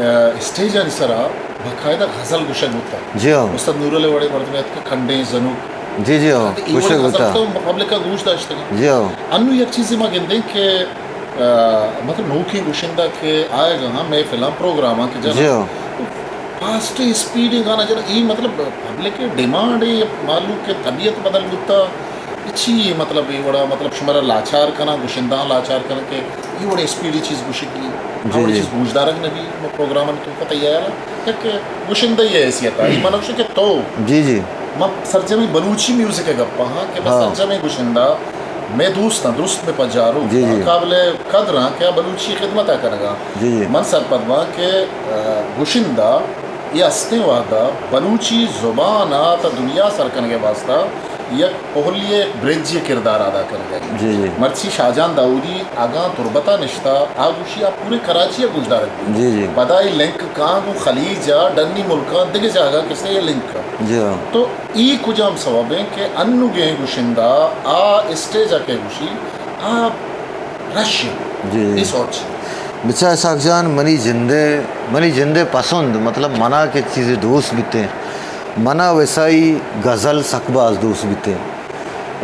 آ، اسٹیجانی سرا باقاعدہ غزل گوشگ بوتہ۔ جی ہاں۔ استاد نورل ءِ وڑیں مردم اتکہ کھنڈیں زنوک۔ جی جی ہاں، اے وڑیں گوشگ غزل بوتہ۔ تو پبلک ءَ گوش داشتگاں۔ جی ہاں۔ انو یک چیزے ما گندیں کہ آ، مطلب نوکیں گشندہ کہ آیگ ءَ ہاں محفلاں پروگراماں کہ جناں۔ جی ہاں۔ فاسٹ اسپیڈیں گانا جناں، اے مطلب پبلک ءِ ڈیمانڈ ایں، مہلوک ءِ طبیعت بدل بوتہ، اے چی ایں؟ مطلب اے وڑا مطلب شمارا لاچار کناں، گشندہاں لاچار کناں کہ اے وڑیں اسپیڈی چیز گوشگی، آ جی وڑیں جی۔ چیز گوش دارگ نہ بی، ما پروگراماں تو پتہ یار یک گشندہ ءِ حیثیت ءَ، اے من گوشاں کہ تو جی جی۔ ما سرجمیں بلوچی میوزک ءِ گپ ءَ ہاں کہ بس ہاں۔ سرجمیں گشندہ مئے دوستاں، درست مئے پجاروک جی، جی۔ قابل قدر آں کہ آ بلوچی خدمت ءَ کنگ ءَ۔ جی، جی۔ من سرپد باں کہ، آ، گشندہ اے ہستیں وہد ءَ بلوچی زبان ءَ تا دنیا سر کنگ ءِ واستہ یک پہلی ءِ، یک برج ءِ کردار ادا کنگ ءَ۔ جی، جی۔ مرچی شاہجان داؤدی اگاں تربت ءَ نشتہ، آ گوشی آ پورے کراچی ءَ گوشدارگ بیت۔ جی، جی۔ پدا اے لنک کاں گوں خلیج ءَ، ڈنی ملکاں، دگہ جاگہ کسے اے لنک کاں۔ جی ہاں۔ تو اے کجام سوب ایں کہ انوگیں گشندہ آ اسٹیج ءَ کہ گوشی، آ رش ایں۔ جی، جی۔ اے سوچ۔ بچار اسحاق جان، منی جندے، منی جندے پسند، مطلب منا کہ چیزے دوست بیتیں، منا ویسائی غزل سک باز دوست بیتیں۔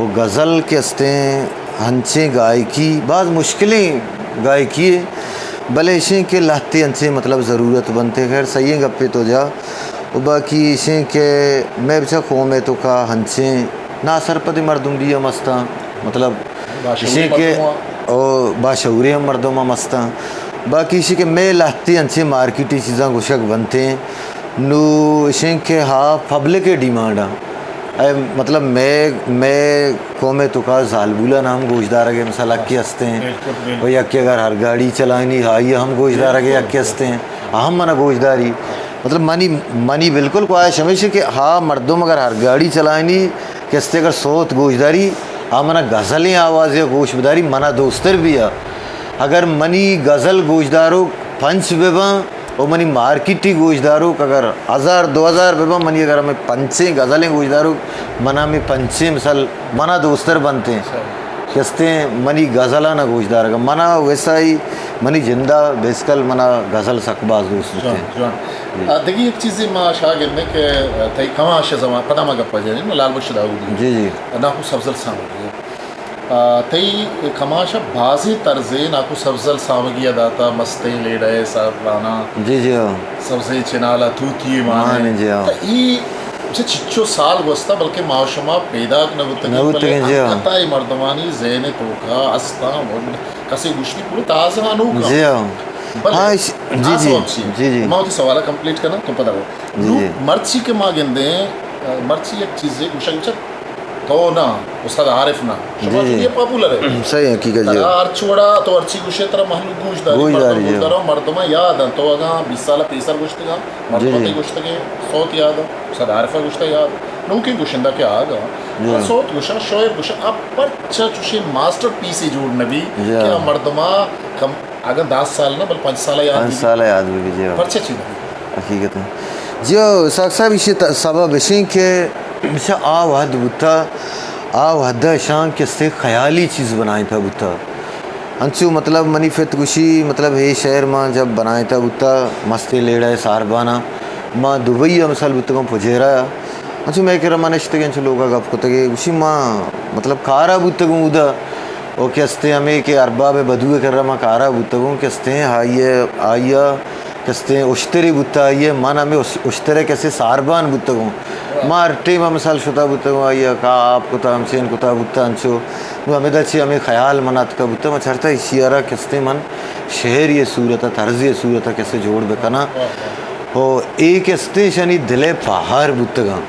و غزل کہ استیں ہنچیں گائیکی، باز مشکلیں گائیکی ایں، بلے اشیں کہ لہتے ہنچیں مطلب ضرورت بنتے۔ خیر، صحیح ایں گپے تو جا۔ و باقی اشیں کہ مئے بچار قوم ءِ توکا ہنچیں ناسرپدیں مردم بھی ہم استاں، مطلب باشعوریں اشیں کہ مردم ہم۔ او باشعوریں ہم مردم ہم استاں۔ باقی اشیں کہ مئے لہتے ہنچیں مارکیٹی چیزاں گوشگ بنتے۔ نو اشیں کہ ہا پبلک ءِ ڈیمانڈ آں۔ اے مطلب مئے، مئے قوم ءِ توکا زالبولاں ہم گوشدارگ ءِ مثال حقے ہستیں۔ بالکل، بالکل۔ و یکے اگر ہر گاڑی چلائینی، آئی ءَ ہم گوشدارگ ءِ بالکل۔ حقے ہستیں۔ آ ہم منا گوشداری۔ مطلب منی، منی بالکل خواہش ہمیش ایں کہ ہا مردم اگر ہر گاڑی چلائینی، کستے اگر سوت گوشداری، آ منا غزلیں آوازے ءَ گوش بداری، منا دوستر بیا۔ اگر منی غزل گوشداروک پنچ بباں، او منی مارکیٹی گوشداروک اگر ہزار دو ہزار بباں، منی اگر ہمے پنچیں غزلیں گوشداروک، منا ہمے پنچیں مثال منا دوستر بنتیں۔ صحیح۔ کہ استیں منی غزلاں نہ گوشدارگ ءَ۔ منا ویسائی منی جندا بیسکل منا غزل سک باز دوست بیتیں۔ جوان، جوان۔ جی۔ آ، دگہ یک چیزے ما شاگرد ایں کہ تئی کماش زمان، پدا ما گپ ءَ جنیں، لال بخش داؤدی۔ جی، جی۔ ناکو سبزل سامگی۔ آ، تئی کماش ءَ بازیں طرزے ناکو سبزل سامگی ءَ داتا، مستیں لیڑہ ءِ سارباناں، جی، جی، ہاں۔ سبزیں چنالا توتی ءِ مانے۔ مانے، جی، ہاں۔ تا ای چہ چچو سال گوستا، بلکہ ما و شما پیداک نہ بوتگیں، نہ بوتگیں، بلے جی، ہاں۔ انگتا ای مردمانی ذہن ءِ توکا استاں، موجود کسے گوشتی پورے تازہ انوکا۔ جی، ہاں۔ بلے ہاں، اش-، جی، آ جی، سوب چی؟ جی، جی۔ ما وتی سوال ءَ کمپلیٹ کناں، تو پدا رو۔ جی، نو جی۔ مرچی کہ ما گندیں، مرچی یک چیزے گوشگ چہ تو نہ، استاد عارف نہ۔ شما جی، جی۔ چونکہ پاپولر ہے۔ صحیح حقیقت جی۔ ترا ہرچ وڑا تو ہرچی گوشے ترا مہلوک گوش داری، گوش مردم داری، گوش جی۔ دارا، مردم یاد انت۔ تو اگاں بیست سال پیسر گوشتگا، مردم جی، جی۔ تئی گوشتگے سوت یاد انت، استاد عارف گوشتا یاد انت۔ نوکیں گوشندہ کہ آگا، جی۔ آ سوت گوشا، شعر گوشا، آ پرچا چوشیں ماسٹر پیسے جوڑ نبی جی۔ کہ آ مردما کم اگاں دہ سال نہ، بل پنچ سال یاد پنچ بی۔ سال یاد بی، جی ہو۔ پرچہ چی نہ بی؟ حقیقت ہے۔ جی ہو، اسحاق صاحب، ایشی ت-، سبب اشیں کہ ہمیشہ آ وہد بوتا، آ وہد اشاں کسے خیالی چیز بنائیں تھا بوتا۔ انچو مطلب منی فت گوشی، مطلب ہے شعر ما جب بنائیں تھا بوتا، مستیں لیڑہ ساربانا، ما دبئی ءَ مثال بوتگوں پجیرا ءَ۔ انچو مئے کرا ما نشتگیں، انچو لوگا گپ کتگے، گوشی ما مطلب کارا بوتگوں اودا، او کہ استیں ہمے کہ ارباب بدو ءِ کرا ما کارا بوتگوں کہ استیں آئی ءَ، آئی ءَ کہ استیں اشترے بوتا، آئی ءَ من ہمے اش-، اشتر ءِ کسے ساربان بوتگوں۔ ما ہر ٹیم ءَ مثال شتا بوتگوں، آئی ءَ کا آپ کتا، ہمچین کتا بوتا انچو۔ نو ہمیدا چی ہمے خیال من اتکا بوتا، ما چارتا ایشی ءَ را کہ استیں من شعری صورت ءَ، طرزی صورت ءَ کسے جوڑ بکناں۔ او اے کہ استیں شانی دل ءِ پاہار بوتگاں۔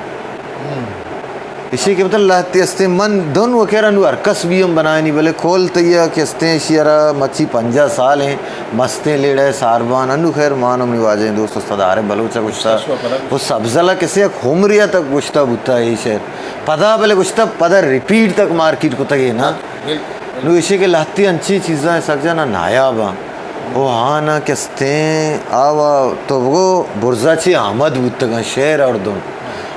ایشی کہ مطلب لہتے استیں، من دن وکیرا نو ہر کس بی ہم بنائینی، بلے کول تیا کہ استیں ایشی ءَ را مچی پنجاہ سال ہیں، مستیں لیڑہ ساربان، انو خیر مان منی واجہیں دوست استاد عارف بلوچ ءَ گوشتا، او سبزل ءَ کسے یک عمرے تک گوشتا بوتا اے شعر۔ پدا بلے گوشتا، پدا ریپیٹ تک مارکیٹ کتگے نا۔ نوں ایشی کہ لہتی انچیں چیزاں سک جانا نایاب آں۔ او ہانا کستیں آوا تو بگو برزا چی آمد بوتگاں شعر اور دن۔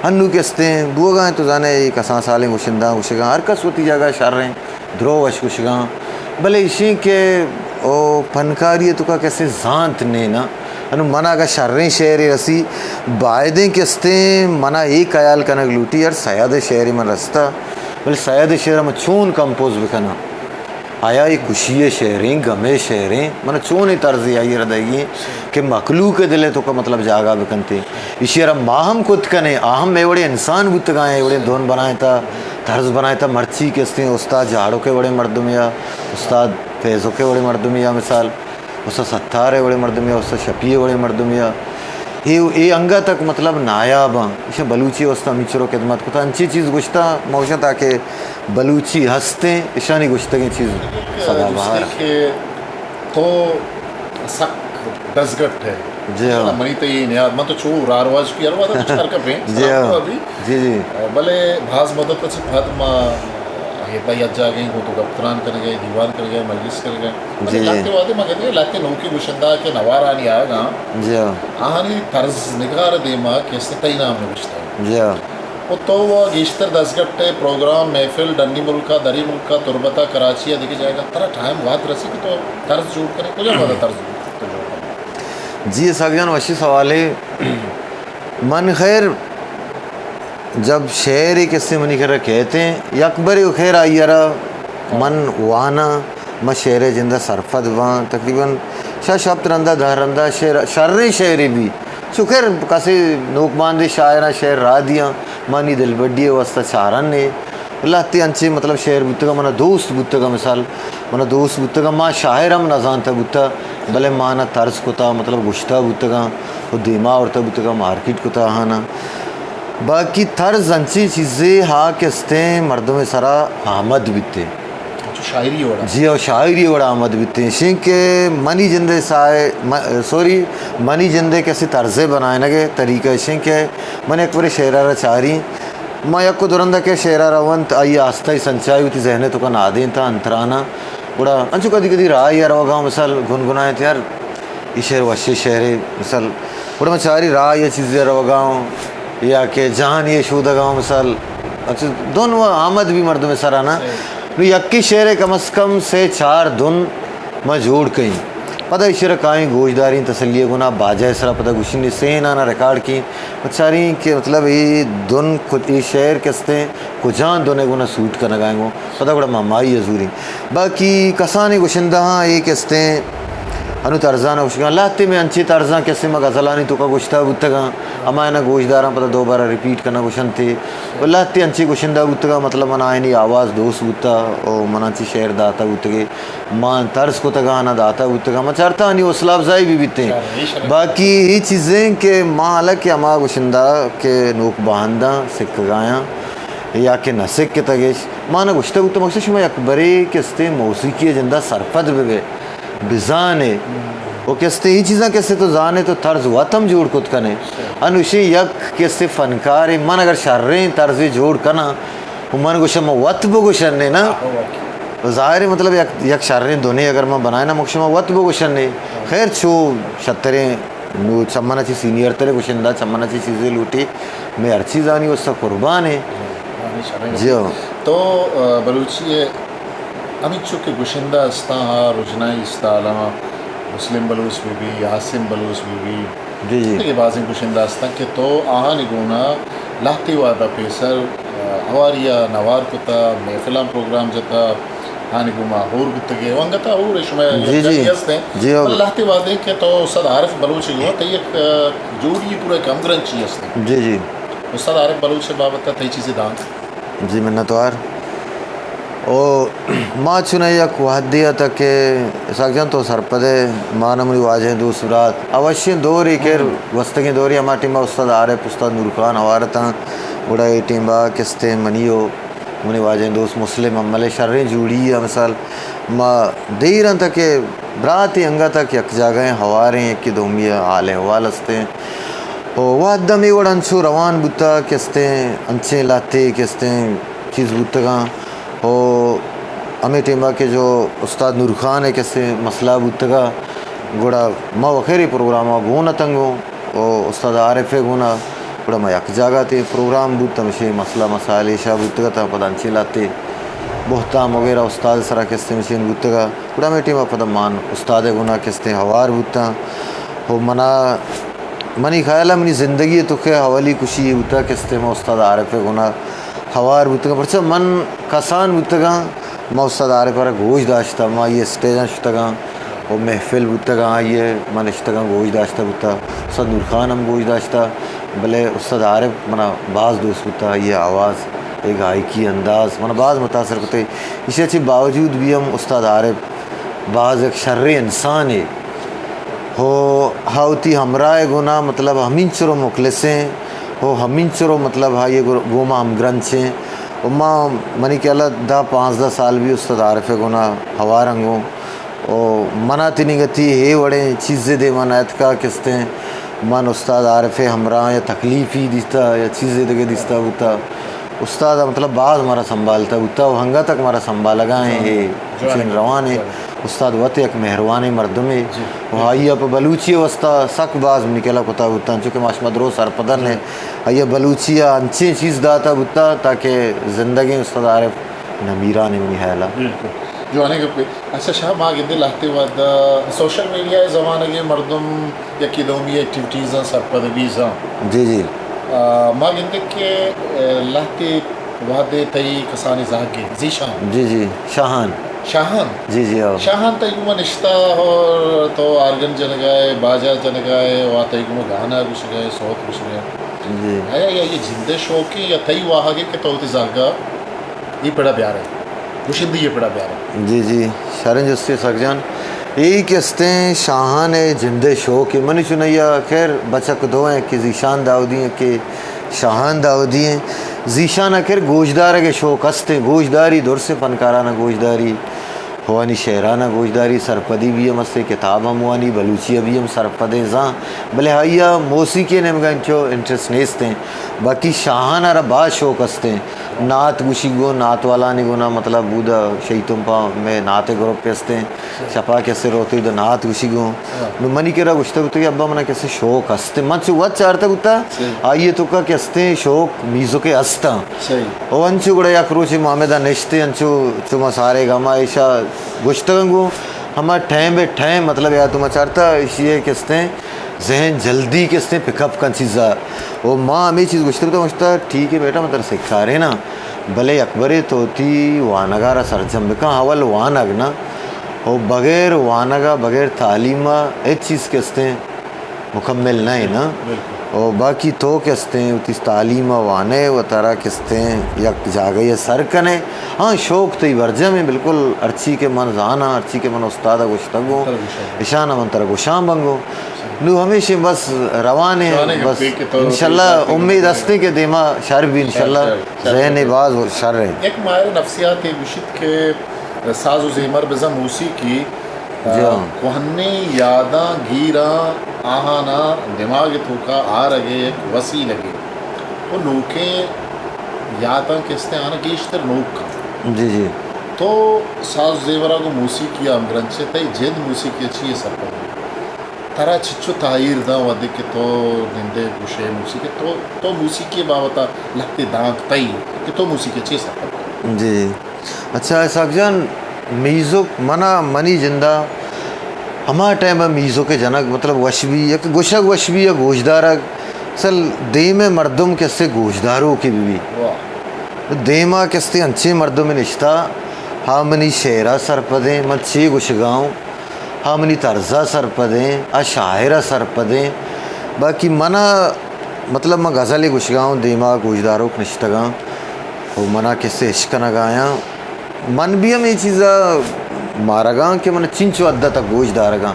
انو کستیں بوگا تو زانے اے کسان سالیں گشندہ گشگاں ہر کس وتی جگہ شریں درو وش گشگاں۔ بلے ایشی کہ او پنکاری توکا کسے زانت نینا۔ انو منا اگا شریں شعرے رسی، بایدیں کستیں منا اے خیال کنگ لوٹی، یار سید شعرے من رستا، بلے سید شعر من چون کمپوز بکناں؟ آیا اے خوشی شعریں، غم شعریں، من چون اے طرز آئی را دئیگی کہ مخلوق دل توکا مطلب جاگہ بکنتے؟ ایشی را ما ہم کت کنیں، آ ہم مئے وڑے انسان بوتگاں، اے وڑے دون بنائیں تا، طرز بنائیں تا، مرچی کستیں استاد جاڑو کے وڑے مردم یا استاد فیضو کے وڑے مردم یا مثال استاد ستار ء وڑیں مردمے ء، استاد شفیع ء وڑیں مردمے ء، اے، اے انگت تک مطلب نایاب آں۔ ایشاں بلوچی ء واستہ ہمینچو خدمت کتا، انچیں چیز گوشتا، ما گوشاں تاکہ بلوچی ہستیں، ایشانی گوشتگیں چیز سدا بہار۔ کہ تو سک دزگٹ ہے۔ جی ہاں۔ منی تو یہ نیاد، من تو چو رارواج کی ہر وقت کچھ کر کپیں۔ جی ہاں۔ جی، جی۔ بلے بھاز مدت چی پد ما ہیتا یک جاگہیں گوں تو گپ تران کنگے، دیوان کنگے، مجلس کنگے۔ بلے جی، جی۔ لہتے وہدے ما گندگے، لہتے نوکی گشندہ کہ نوارانی آیگاں، جی ہاں۔ آہانی طرز نگار دیما کہ است تئی نام نوشتہ۔ جی ہاں۔ و تو و گیشتر دزگٹ پروگرام، محفل، ڈنی ملکا، دری ملکا، تربتا، کراچی یا دیگہ جاگہ، ترا ٹائم وہد رسی کہ تو طرز جوڑ کرے، کجا وہدا طرز تو جوڑ کرے؟ جی اسحاق جان، وشی سوالے۔ من خیر جب شعر کسے منی کرا کہتے ہیں، یک برے و خیر آئی را من وانا، من شعر جندہ سرپد باں، تقریباً شش ہفت رندا، دہ رندا شعر، شریں شعرے بھی۔ چو خیر کسے نوک باندے شاعراں شعر را دیاں، منی دلبڈی واسطہ چارن نے۔ لہتے انچیں مطلب شعر بوتگا، منا دوست بوتگا، مثال منا دوست بوتگا، ما شاعر ہم نزانتا بوتا، بلے ما آنا طرز کتا، مطلب گشتا بوتگا و دیما آورتا بوتگا، مارکیٹ کتا آہانا۔ باقی طرز انچیں چیزے ہا کہ استیں مردم سرا آمد بیتے۔ اچھا، شاعری وڑا؟ جی ہاں، شاعری وڑا آمد بیتے۔ شین کہ منی جندے سائے، م-، سوری، منی جندے کسی طرزے بنائنگے طریقہ شین کہ من یک برے شعرا را چاری، ما یک و دو رندا کہ شعرا رونت، آئی آستہ ای سنچائی وتی ذہن توکا نادینتا انترانا۔ گڑا انچو کدی کدی راہ یا روگا ہوں، مثال گنگنائیں تیار، ای شعر وشی شعرے، مثال گڑا من چاری راہ یا چیزے روگا ہوں، یا کہ جہان یہ شودگا ہوں، مثال انچو دن و آمد بھی مردم سرانا۔ نو یکی شعرے کم از کم سے چار دن ما جوڑ کئیں۔ پدا ایشی را کائیں گوشداریں، تسلی گنا باجہ سرا پدا گوشیں، سین آنا ریکارڈ کیں، پچاریں کہ مطلب اے دن کت-، اے شعر کستیں کجان دنے گنا سوٹ کنگائیں گوں، پدا گڑا ما مائی زوریں۔ باقی کسانی گشندہ ہاں اے کستیں انو طرزان گشگاں، لہتے میں انچے طرزاں کسے ما غزلانی توکا گشتا بوتگاں، ہمایانا گوشداراں پدا دوبارہ ریپیٹ کنا گشنتے۔ و لہتے انچے گشندہ بوتگاں، مطلب من آئینی آواز دوست بوتا و من انچے شعر داتا بوتگے۔ ما طرز کتگاں، نہ داتا بوتگاں، ما چارتا آنی حوصلہ افزائی بھی بیتیں۔ باقی ہی چیزیں کہ ما حالانکہ ہما گشندہ کہ نوک باہنداں سکگایاں یا کہ نہ سکتگش، ما نہ گشتہ بوتہ، مقصد شما یک برے کہ استیں موسیقی جندہ سرپد ببے، بزانے، و کہ استیں ہی چیزاں کہ استیں تو زانے تو طرز وت ہم جوڑ کت کنے۔ انوشیں یک کہ استیں فنکارے، من اگر شریں طرزے جوڑ کناں، و من گوشاں من وت بگوشنے نا۔ ظاہر ہے، مطلب یک، یک شریں دنے اگر من بنائیناں، من گوشاں من وت بگوشنے۔ خیر، چو شتریں، نو چمنا چی سینئر ترے گوشندہ، چمنا چی چیزے لوٹی، میں ہر چیزانی واسطہ قربان ہے۔ جی ہاں۔ تو، آ، بلوچی ہے، ہمیں چونکہ گوشندہ استاں ہا، رجنائی استالاں، مسلم بلوچ بی بی، عاصم بلوچ بی بی، جی، جی۔ دگہ بازیں گشندہ استاں کہ تو آہانی گونا لہتے وہدا پیسر، آ، ہواریا نوار کتا، محفلاں پروگرام جتا، آہانی گوما ہور بوتگے، و انگتا ہور شما جی، جی۔ جاگے ہستیں۔ جی، ہو۔ بلے لہتے وہدے کہ تو استاد عارف بلوچ گو، تئی یک، آ، جوڑی پورا کم گرنچی ہستیں۔ جی، جی۔ استاد عارف بلوچ بابت تئی چیزے دان؟ جی منتوار۔ او ما چونائی یک وہدے اتک کہ اسحاق جان تو سرپدے، ما نہ منی واجہیں دوست برات اوشیں دورے کہ گوستگیں دورے ہما ٹیما استاد عارف، استاد نور خان ہوار اتاں، گڑا اے ٹیما کستیں منی و منی واجہیں دوست مسلم ہملے شریں جوڑی ء مثال ما دیر انت کہ براتے انگت ء یک جاگہ ء ہواریں، یکے دومی ء حال احوال استیں۔ و وھد ہمے وڑ انچو روان بوتگ کہ استیں انچیں لہتے کہ استیں چیز بوتگاں۔ و ہمے ٹیم ءَ کہ جو استاد نور خان ءِ کسے مسئلہ بوتگ ءَ، گڑا ما وخیر اے پروگرام ءَ گون اتنگوں، او استاد عارف ءِ گون ءَ، گڑا ما یک جاگہ تے پروگرام بوت، ہمیشی مسئلہ مسائل ایشا بوتگ اتاں، پدا انچیں لہتے بہتام وغیرہ استاد ءِ سرا کسے مشین بوتگ ءَ، گڑا ہمے ٹیم ءَ پدا مان استاد ءِ گون ءَ کسے ہوار بوتاں۔ او منا، منی خیال ءَ منی زندگی ءِ توکا اولی کشی اے بوتگ کسے ما استاد عارف ءِ گون ءَ ہوار بوتگاں، پرچا من کسان بوتگاں، ما استاد عارف ءَ را گوش داشتہ، ما آئی ءِ اسٹیجاں شتگاں، او محفل بوتگاں، آئی ءَ ما نشتگاں گوش داشتہ بوتہ، استاد نور خان ہم گوش داشتہ، بلے استاد عارف منا باز دوست بوتہ، آئی ءِ آواز، اے گائیکی انداز منا باز متاثر کتہ۔ ایشی ءَ چہ باوجود بھی ہم استاد عارف باز یک شریں انسانے۔ ہو، ہا وتی ہمراہ ءِ گون ءَ مطلب ہمینچرو مخلصیں، ہو ہمینچرو مطلب ہا آئی ءِ گو-، گوما ہمگرنچیں۔ و ما، منی خیال ءَ دہ پانزدہ سال بھی استاد عارف ءِ گون ءَ ہوار انگوں۔ و منا تنیگتی اے وڑیں چیزے دیما نہ اتکا کستیں من استاد عارف ءِ ہمراہ یا تکلیفی دیستا یا چیزے دگہ دیستا بوتا۔ استاد ءَ مطلب باز مارا سنبھالتا بوتا و ہنگا تک مارا سنبھالگا ایں۔ اے جوان، چین روان ایں۔ جوان۔ استاد وت یک مہروانیں مردمے۔ جی۔ و آئی ءَ پہ بلوچی ءِ واسطہ سک باز منی کلا کتا بوتا، انچو کہ ما شما درو سرپدن ایں۔ جی۔ آئی ءَ بلوچی ءَ انچیں چیز داتا بوتا تاکہ زندگیں استاد عارف نمیران ایں منی خیال ءَ۔ بالکل۔ جوانیں گپے۔ اچھا شاہ، ما گندے لہتے وہد ءَ سوشل میڈیا ءِ زمانگ ءَ مردم یکے دومی ءِ ایکٹیویٹیزاں سرپد بیزاں۔ جی، جی۔ آ، ما گندے کہ، آ، لہتے وہدے تئی کسانیں زہگے، ذیشان۔ جی، جی، شاہان۔ شاہان؟ جی، جی، ہاں۔ شاہان تئی گوما نشتہ اور تو آرگن جنگا ئے، باجا جنگا ئے، وا تئی گوما گانا گوشگا ئے، سوت گوشگا ئے۔ جی۔ آیا یا یہ جندے شوقے یا تئی واہگے کہ تو وتی زہگا اے پڑا بیارے، گشندی اے پڑا بیارے۔ جی، جی، شریں جستے سک جان۔ اے کہ استیں شاہان ءِ جندے شوق اے۔ منی چنیا خیر بچک دو ایں کہ ذیشان داودی ایں کہ شاہان داودی ایں۔ ذیشان ءَ خیر گوشدارگ ءِ شوق استیں، گوشداری، درسیں فنکاران ءَ گوشداری، ہوانی شعران ءَ گوشداری، سرپدی بھی ہم استیں، کتاب ہم وانی، بلوچی ءَ بھی ہم سرپدیں زان، بلے آئی ءَ موسیقی ءِ نیمگا انچو انٹرسٹ نیستیں۔ باقی شاہان ءَ را باز شوق استیں۔ نعت گوشی گوں، نعت والانی گونا مطلب اودا شہی تمپ ءَ مئے نعت ءِ گروپ استیں، شپا کسے روتے اودا نعت گوشی گوں۔ ہاں۔ نو منی کرا گوشتہ بوتہ کہ ابا منا کسے شوق استیں، من چو وت چارتہ بوتہ، صحیح۔ آئی ءِ توکا کستیں شوق میوزک ءِ استاں۔ صحیح۔ او انچو گڑا یک روچے ما ہمیدا نشتے انچو چو ما سارے گاما ایشا گوشتگاں گوں، ہما ٹائم بے ٹائم مطلب یا تو ما چارتہ ایشی ءِ کستیں ذہن جلدی کستیں پک اپ کن چیزا۔ او ما ہمے چیز گوشتگ تو گوشتہ، ٹھیک ہے بیٹا، من ترا سکھاریناں، بلے یک برے تو وتی وانگا را سرجم بکن، اول وانگ نا۔ او بغیر وانگا، بغیر تعلیما ہچ چیز کستیں مکمل نہ ہے نا۔ بالکل۔ او باقی تو کستیں وتی تعلیما وانے و ترا کستیں یک جاگہ سر کنے۔ ہاں، شوق تئی برجم ہے، بالکل ہرچی کہ من زاناں، ہرچی کہ من استادا گوشتگ ہوں، ترا گوشاں۔ اشانا من ترا گوشاں بنگوں۔ نو ہمیشیں بس روان ایں، جوانیں بس گپے کہ تو انشاءاللہ تیز آتے امید ہستیں کہ دیما شر بھی انشاءاللہ شر، شر، شر، ذہن شر۔ باز شر ہے۔ یک ماہر نفسیات یہ گوشیت کہ ساز و زیمر بزاں موسیقی، جی ہاں۔ کوہنیں یاداں گیراں آہانا دماغ توکا آرگے یک وسیلگے۔ و نوکیں یاتاں کہ استیں آنا گیشتر نوک کن۔ جی، جی۔ تو ساز زیورا گوں موسیقی ہمگرنچے، تئی جند موسیقی چی ہے سرپد؟ ترا چچو تاہیر داں وھدے کہ تو نندے گوشے موسیقی، تو، تو موسیقی بابتا لہتے دانک تئی کہ تو موسیقی چی سرپد؟ جی۔ اچھا اسحاق جان، میوزک منا، منی جندا ہما ٹائم ء میوزک جنگ مطلب وش بی، یک گوشگ وش بی یا گوشدارگ، اصل دیم ء مردم کسے گوشداروکے بہ بی۔ واہ۔ دیما کستے انچیں مردمے نشتا، ہا منی شعرا سرپدیں، من چے گوشگا اوں۔ ہا منی طرزا سرپدیں، آ شاعرا سرپدیں۔ باقی منا، مطلب، من غزلے گوشگا اوں، دیما گوشداروک نشتگاں و منا کسے اش کنگایاں۔ من بھی ہم اے چیزا مارگاں کہ من چنچو حد تک گوش دارگاں۔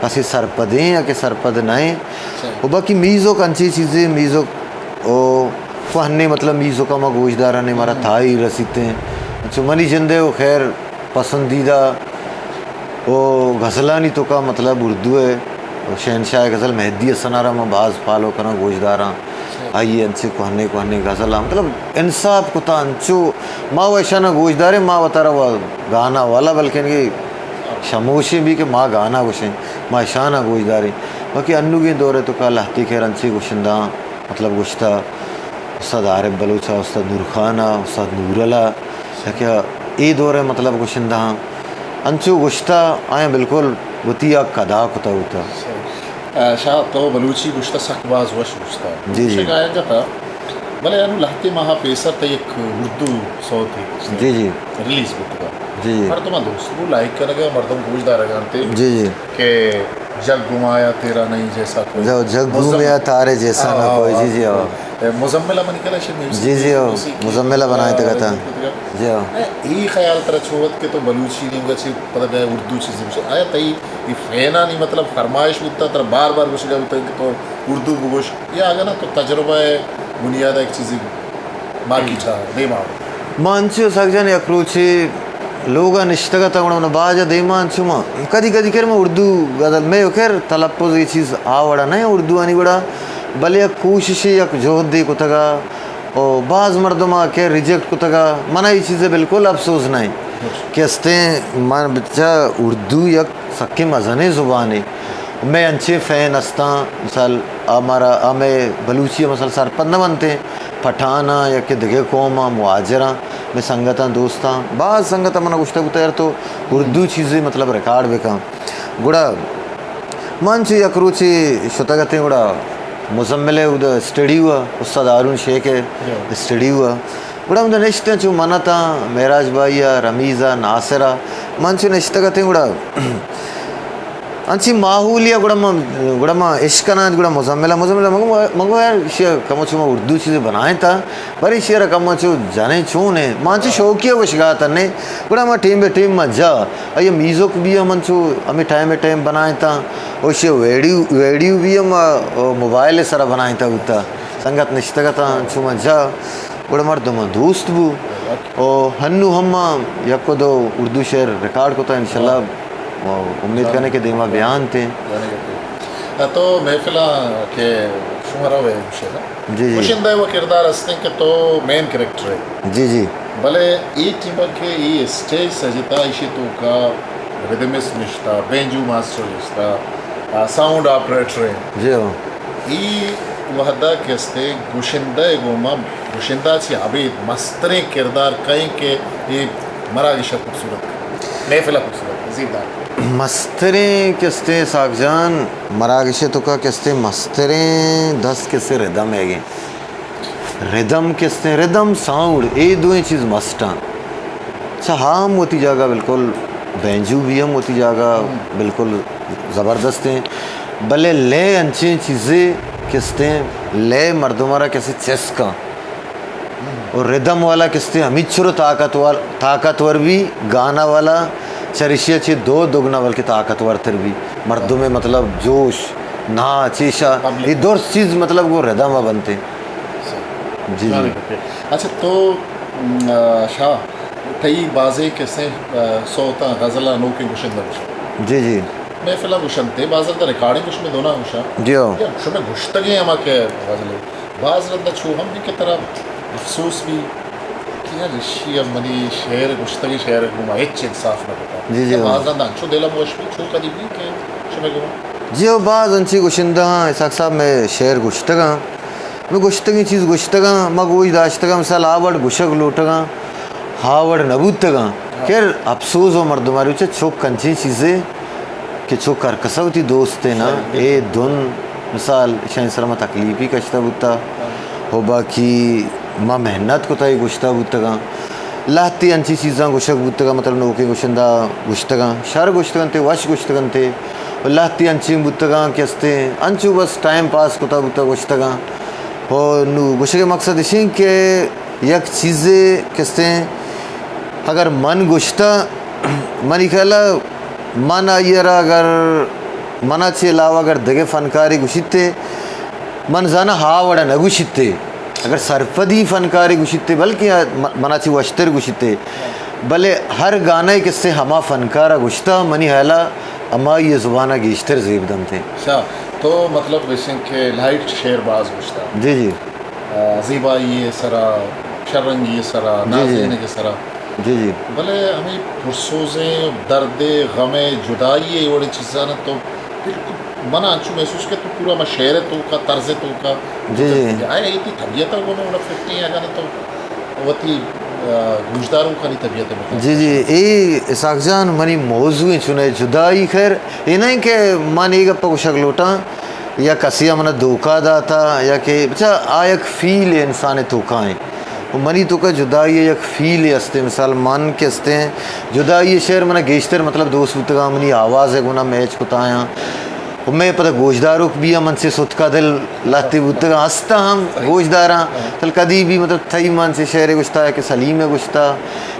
کسے سرپدیں یا کہ سرپد نہ ایں۔ صحیح۔ و باقی میوزک انچیں چیزے، میوزک و کوہنیں، مطلب، میوزک ما گوش دارنے، مارا تاہیر رسیتیں۔ انچو منی جندے و خیر پسندیدہ و غزلانی توکا مطلب اردو ء شہنشاہ غزل مہدی حسن ء را من باز فالو کناں، گوشداراں۔ آئی ءِ انچیں کوہنیں کوہنیں غزلاں، مطلب، انصاف کتا انچو، ما و اشانا گوشداریں، ما وتارا و گانا والا، بلکن کہ شموشیں بھی کہ ما گانا گوشیں، ما اشانا گوشداریں۔ باقی انوگیں دور ءِ توکا لہتے خیر انچیں گوشندہاں، مطلب، گوشتا، استاد عارف بلوچ ءَ، استاد نور خان ءَ، استاد نورل ءَ، کہ اے دور ءِ، مطلب، گوشندہاں انچو گوشتا، آیاں بالکل وتی حق ادا کتا ہوتا۔ آ، شاہ، تو بلوچی گوشتہ سک باز وش گوشتہ۔ جی، جی۔ گوشگ آیگ ءَ تھا، بلے انو لہتے ماہ پیسر تئی یک اردو سوتے جی، جی۔ ریلیز بوتگا۔ جی، جی۔ مردم دوست بو، لائک کنگا، مردم گوش دارگا انتے جی، جی۔ کہ جگ گھمایا تیرا نہیں جیسا کوئی۔ جو جگ مزم-، گھومیا تارے جیسا نہ آ، کوئی۔ آ، جی، جی، آ۔ اے، مزمل ءَ منی خیال ءَ شے میوزک جی، جی، آ۔ میوزک مزمل ءَ بنائیں آ، تگتا۔ جی، آ۔ اے، اے خیال ترا چو وت کہ تو بلوچی نیمگا چی پتہ بیا اردو چیزے بچے۔ آیا تئی اے فینانی، مطلب، فرمائش بوتا، ترا بار بار گوشگا بوتا کہ تو اردو بگوش، یا اگاں نہ تو تجربہ ءِ بنیاد ءَ یک چیزے باقی چار دیما؟ ما انچو سک جان یک روچے لوگا نشتگ اتاں، گڑا من باجا دیما انچو ما کدی کدی کر ما اردو غزل میں کر تلفظ یہ چیز آ وڑا نہ اردو آنی وڑا، بلے یک کوششے، یک جہدے کتگا۔ او باز مردم آ کہ ریجیکٹ کتگا، منا یہ چیز بالکل افسوس نہ کہ استیں من بچا اردو یک سکیں مزنیں زبانے۔ مئے انچیں فین استاں، مثال، آ مارا، آ مئے بلوچی ءَ مثال سرپد نہ بنتیں، پٹھاناں یا کہ دگہ قوماں، مہاجراں، مئے سنگتاں، دوستاں، باز سنگتاں منا گوشتہ بوتہ، یار تو اردو چیزے مطلب ریکارڈ بکن۔ گڑا من چہ یک روچے شتگ اتیں، گڑا مزمل ءِ اود اسٹڈیو ءَ، استاد ہارون شیخ ءِ اسٹڈیو ءَ۔ گڑا ہمدا نشتیں چو من اتاں، معراج بھائی ءَ، رمیز ءَ، ناصر ءَ، من چو نشتگ اتیں گڑا انچیں ماحولے ءَ گڑا من، گڑا من اشکناں گڑا مزمل ءَ، مزمل ءَ من گو، من گو یار ایشی ءَ کمو چو ما اردو چیزے بنائیں تا، باریں ایشی ءَ را کمو چو جنیں چون ایں، من چو شوقی ءَ گوشگا اتنے، گڑا من ٹیم بہ ٹیم من جا، آئی ءِ میوزک بھی من چو ہمے ٹائم بہ ٹائم بنائیں تا، او ایشی ءِ ویڈیو، ویڈیو بھی من موبائل ءِ سرا بنائیں تا بوتا، سنگت نشتگ اتاں چو من جا۔ گڑا مردماں دوست بو۔ او ہنو ہم ما یک و دو اردو شعر ریکارڈ کتا، انشاءاللہ، و امید کنے کہ دیما بیان تے۔ تو محفلاں کہ شما رو ہے گوشے نا؟ جی، جی۔ گوشندہ و کردار ہستیں کہ تو مین کریکٹر ہے۔ جی، جی۔ بلے اے ٹیم کہ اے اسٹیج سجتا، ایشی توکا ردمسٹ نشتا، بینجو ماسٹر نشتا، آ، ساؤنڈ آپریٹر ہے۔ جی ہاں۔ اے وہدا کہ استے گوشندہ ءِ گوما، گوشندہ چہ ابید مستریں کردار کئیں کہ اے مراگش ءَ خوبصورت کنت، محفل ءَ خوبصورت کنت، زیبدار کنت؟ مستریں کہ استے ساک جان، مراگش ءِ توکا کہ استے مستریں دست کہ استے ردم ءِ گیں۔ ردم کہ استیں، ردم ساؤنڈ، اے دوئیں چیز مسٹ آں۔ اچھا، ہا ہم وتی جاگہ بالکل، بینجو بھی ہم وتی جاگہ بالکل زبردست ایں، بلے لے انچیں چیزے کہ استیں، لے مردم ءَ را کسے چست کن، اور ردم والا کہ استیں ہمیچر طاقتور، طاقتور بھی، گانا والا چریشی ءَ چہ دو دگنا بلکہ طاقتور تر بھی، مردم ءِ مطلب جوش، ناچ، ایشا، اے درست چیز مطلب گوں ردم ءَ بنت۔ جی، جی۔ اچھا، تو، م، آ، شاہ، تئی بازیں کسیں، آ، سوتاں، غزلاں نوکیں گشندہ گوشاں۔ جی، جی۔ محفلاں گوشنت، بازاں ریکارڈنگ گوش میں دونا گوشاں۔ جی ہو۔ یا شمے گشتگیں ہما کہ غزل، باز رندا چو ہم بھی کہ ترا افسوس بھی کہ یار اشی ءَ منی شعر گشتگیں شعر گوں ما ہچ انصاف نہ کتا۔ جی، جی ہو۔ باز رندا انچو دل ہم وش بھی چو کدی بھی کہ شمے گوں۔ جی ہو، باز انچی گشندہ ہاں، اسحاق صاحب میں شعر گشتگاں۔ من گوشتگیں چیز گوشتگاں، من گوش داشتگاں، مثال آ وڑ گوشگ لوٹگاں، ہا وڑ نہ بوتگاں۔ خیر، افسوز و مردماری چہ چک انچیں چیزے کہ چک ہر کسا وتی دوست نا، اے دن مثال اشانی سرا ما تکلیفی کشتا بوتا، و باقی ما محنت کتا، اے گوشتا بوتگاں۔ لہتی انچیں چیزاں گوشگ بوتگاں، مطلب نوکیں گوشندہ گوشتگاں، شر گوشتگنتے، وش گوشتگنتے، و لہتی انچیں بوتگاں کہ استیں انچو بس ٹائم پاس کتا بوتا گوشتگاں۔ و نو گوشگ ءِ مقصد اشیں کہ یک چیزے کہ استیں اگر من گوشتا، منی خیال ءَ من آئی ءَ را اگر منا چہ علاوہ اگر دگہ فنکارے گوشیتے، من زاناں ہا وڑا نہ گوشیتے۔ اگر سرپدی فنکارے گوشیتے، بلکہ م-، منا چہ وشتر گوشیتے۔ بلے ہر گانا ءَ کہ استیں ہما فنکار ءَ گوشتا، منی خیال ءَ ہمائی ءِ زبان ءَ گیشتر زیب دنت۔ اچھا، تو مطلب گوشیں کہ لائٹ شعر باز گوشتا۔ جی، جی۔ آ، زیبائی ءِ سرا، شررنگی ءِ سرا، جی، جی۔ نازینگ ءِ سرا۔ جی، جی۔ بلے ہمے پرسوزیں درد ءِ، غم ءِ، جدائی ءِ وڑیں چیزاں تو بالکل من انچو محسوس کہ تو پورا ما شعر ءِ توکا، طرز ءِ توکا۔ جی، جی۔ آیا اے تئی طبیعت ءَ گوں وڑا فٹ ایں اگاں تو وتی، آ، گوشداروکانی طبیعت ءَ بکن۔ جی، جی، اے اسحاق جان منی موضوع ایں چوناہا جدائی۔ خیر، اے نہ ایں کہ من اے گپ ءَ گوشگ لوٹاں یا کسے ءَ منا دھوکہ داتا یا کہ بچا آ یک فیل ایں انسان ءِ توکا ایں۔ و منی توکا جدائی ءِ یک فیلے استیں، مثال من کہ استیں، جدائی ءِ شعر منا گیشتر مطلب دوست بوتگاں، منی آواز ءَ گونا میچ کتایاں۔ و مئے پدا گوشداروک بھی ہم انچیں ستکا دل لہتے بوتگاں، ہستاں ہم گوشداراں۔ تل کدی بھی مطلب تئی من چے شعرے گوشتا یا کہ سلیم ءَ گوشتا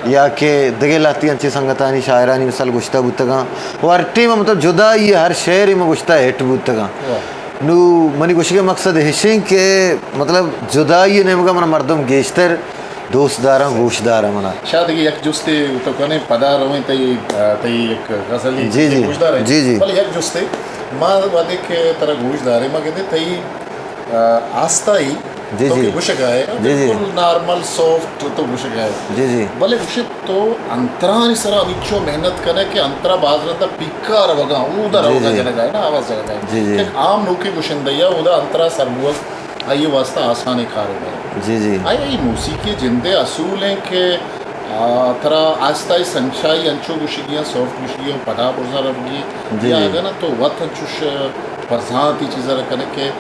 یا کہ دگہ لہتے انچیں سنگتانی شاعرانی مثال گوشتا بوتگاں۔ و ہر ٹیم مطلب جدائی ءِ ہر شعرے من گوشتا ہٹ بوتگاں۔ واہ۔ نو منی گوشگ ءِ مقصد ہشیں کہ مطلب جدائی ءِ نیمگا منا مردم گیشتر دوست داراں، گوش داراں منا۔ شاید اگہ یک جستے تو کنے پدا رویں تئی، آ، تئی یک غزلے جی، جی۔ گوش داریں۔ جی، جی۔ بلے یک جستے ما وہدے کہ ترا گوش داریں ما گندے تئی، آ، آستائی جی، تو جی۔ کہ گوشگا ئے، جی، جی۔ بالکل نارمل سافٹ تو گوشگا ئے۔ جی، جی۔ بلے گوشے تو انترانی سرا ہمینچو محنت کنے کہ انترا باز رندا پیکا روگا، اودا جی، روگا جی۔ جنگا ئے نا، آواز جنگا ئے۔ جی، جی۔ کہ عام نوکیں گشندہ یا اودا انترا سر بوگ آئی واسطہ آسانیں کارے نہ۔ جی، جی۔ آیا اے موسیقی جندے اصول ایں کہ، آ، ترا آستائی سنچائی انچو گشگی ایں، سافٹ گشگی ایں، پدا برزا روگی، جی، یا جی۔ اگاں نہ تو وت انچوش برزاں تئی چیزا را کنے کہ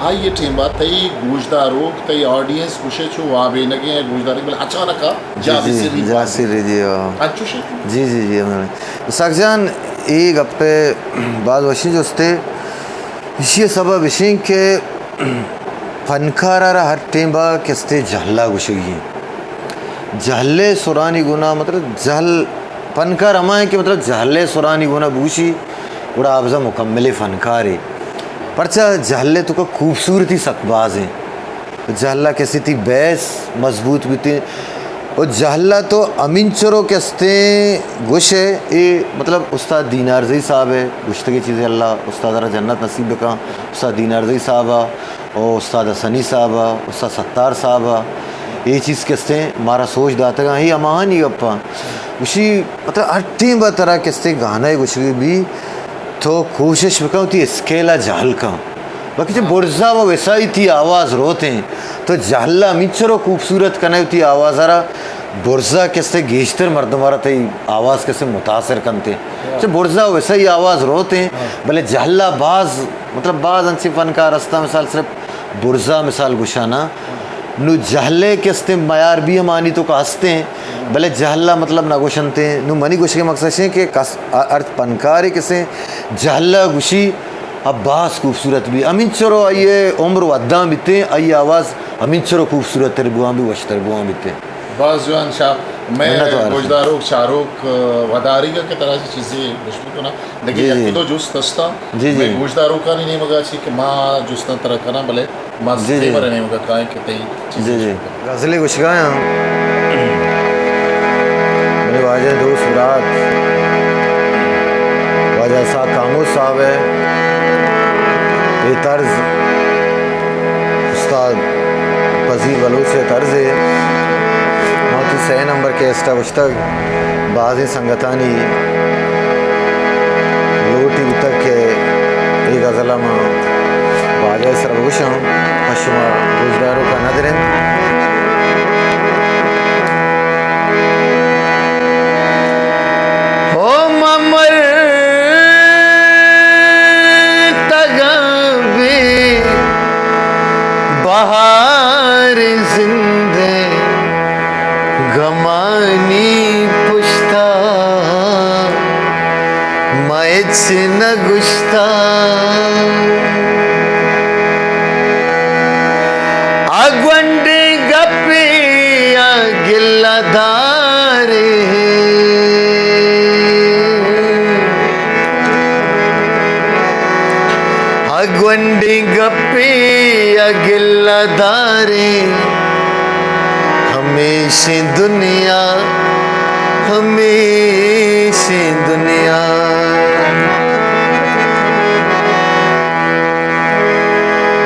آئی ٹیما تئی گوشداروک، تئی آڈینس گوشے چو وابینگیں گوشدارے، بلے اچانک آ جی، جی، جا سری دی، آ۔ انچوش ایں؟ جی، جی، جی، ہمیں۔ اسحاق جان، اے گپے باز وشیں جستے۔ ایشی ءِ سبب ایشیں کہ پنکار ءَ را ہر ٹیم با کستے جہلا گوشگی ایں۔ جہلے سرانی گونا، مطلب جہل، پنکار ہما ایں کہ مطلب جہلے سرانی گونا بوشی، گڑا آ بزاں مکملیں فنکارے۔ پرچا جہلے توکا خوبصورتی سک باز ایں۔ جہلا کسے تئی بیس مضبوط بیتیں۔ و جہلا تو ہمینچرو کہ استیں گوشے، اے مطلب استاد دینارزئی صاحب ءِ گوشتگیں چیزے، اللہ استاد ءَ را جنت نصیب بکن۔ استاد دینارزئی صاحب ءَ، او استاد حسنی صاحب ءَ، استاد ستار صاحب ءَ، اے چیز کہ استیں مارا سوج داتگاں، اے ہماہانی گپاں۔ گوشی مطلب ہر ٹیم با ترا کہ استیں گانا گوشگی بی، تو کوشش بکن وتی اسکیل ءَ جہل کن۔ باقی چہ برزا و وسائی تئی آواز روتیں، تو جہلا ہمینچرو خوبصورت کنے وتی آواز ءَ را، برزا کسے گیشتر مردم ءَ را تئی آواز کسے متاثر کنتے۔ چہ برزا و وسائی آواز روتیں، بلے جہلا باز، مطلب باز انچیں فنکار ہستاں، مثال صرف برزا مثال گوشانا، نو جہلے کہ استیں میار بھی ہمانی توکا ہستیں، بلے جہلا مطلب نہ گوشنتیں۔ نو منی گوشگے مقصد شیں کہ کس، ہر پنکارے کسے جہلا گوشی، اب باز خوبصورت بی۔ ہمینچرو آئی عمر ودان بیتیں، آئی آواز ہمینچرو خوبصورت تر بوان بی، وشتر بوان بیتیں۔ باز جوان شاہ، میں منت وار۔ گوشداروک، چاروک، وداریگا کہ ترا چیزے گوشت بکناں۔ دگہ جی، یک جی۔ دو جست ہستاں۔ جی، جی۔ مئے گوشداروکانی نیمگا چی کہ ما جستاں ترا کناں، بلے ما جی، جی۔ دیمر نیمگا کائیں کہ تئی چیزے جی، جی۔ گوشت بکناں۔ غزلے گوشگایاں۔ منی واجہ دوست برات، واجہ اسحاق کاموش صاحب ءِ اے طرز استاد پذیر بلوچ ءِ طرز ءَ۔ ما وتی سئے نمبر کیسٹ ءَ گوشتگ، بازیں سنگتانی لوٹی بوتگ کہ اے غزل ءَ ما واجہ ءِ سر ءَ بگوشاں، پہ شما گوشداروکاں ندر اِنت۔ ہو ممر تگاں بے بہار زندے گمانی پشتا ما ہچ نہ گشتا۔ آ گونڈیں گپے آ گلہ دارے، آ گونڈیں گپے آ گلہ دارے۔ ہمیشیں دنیا، ہمیشیں دنیا۔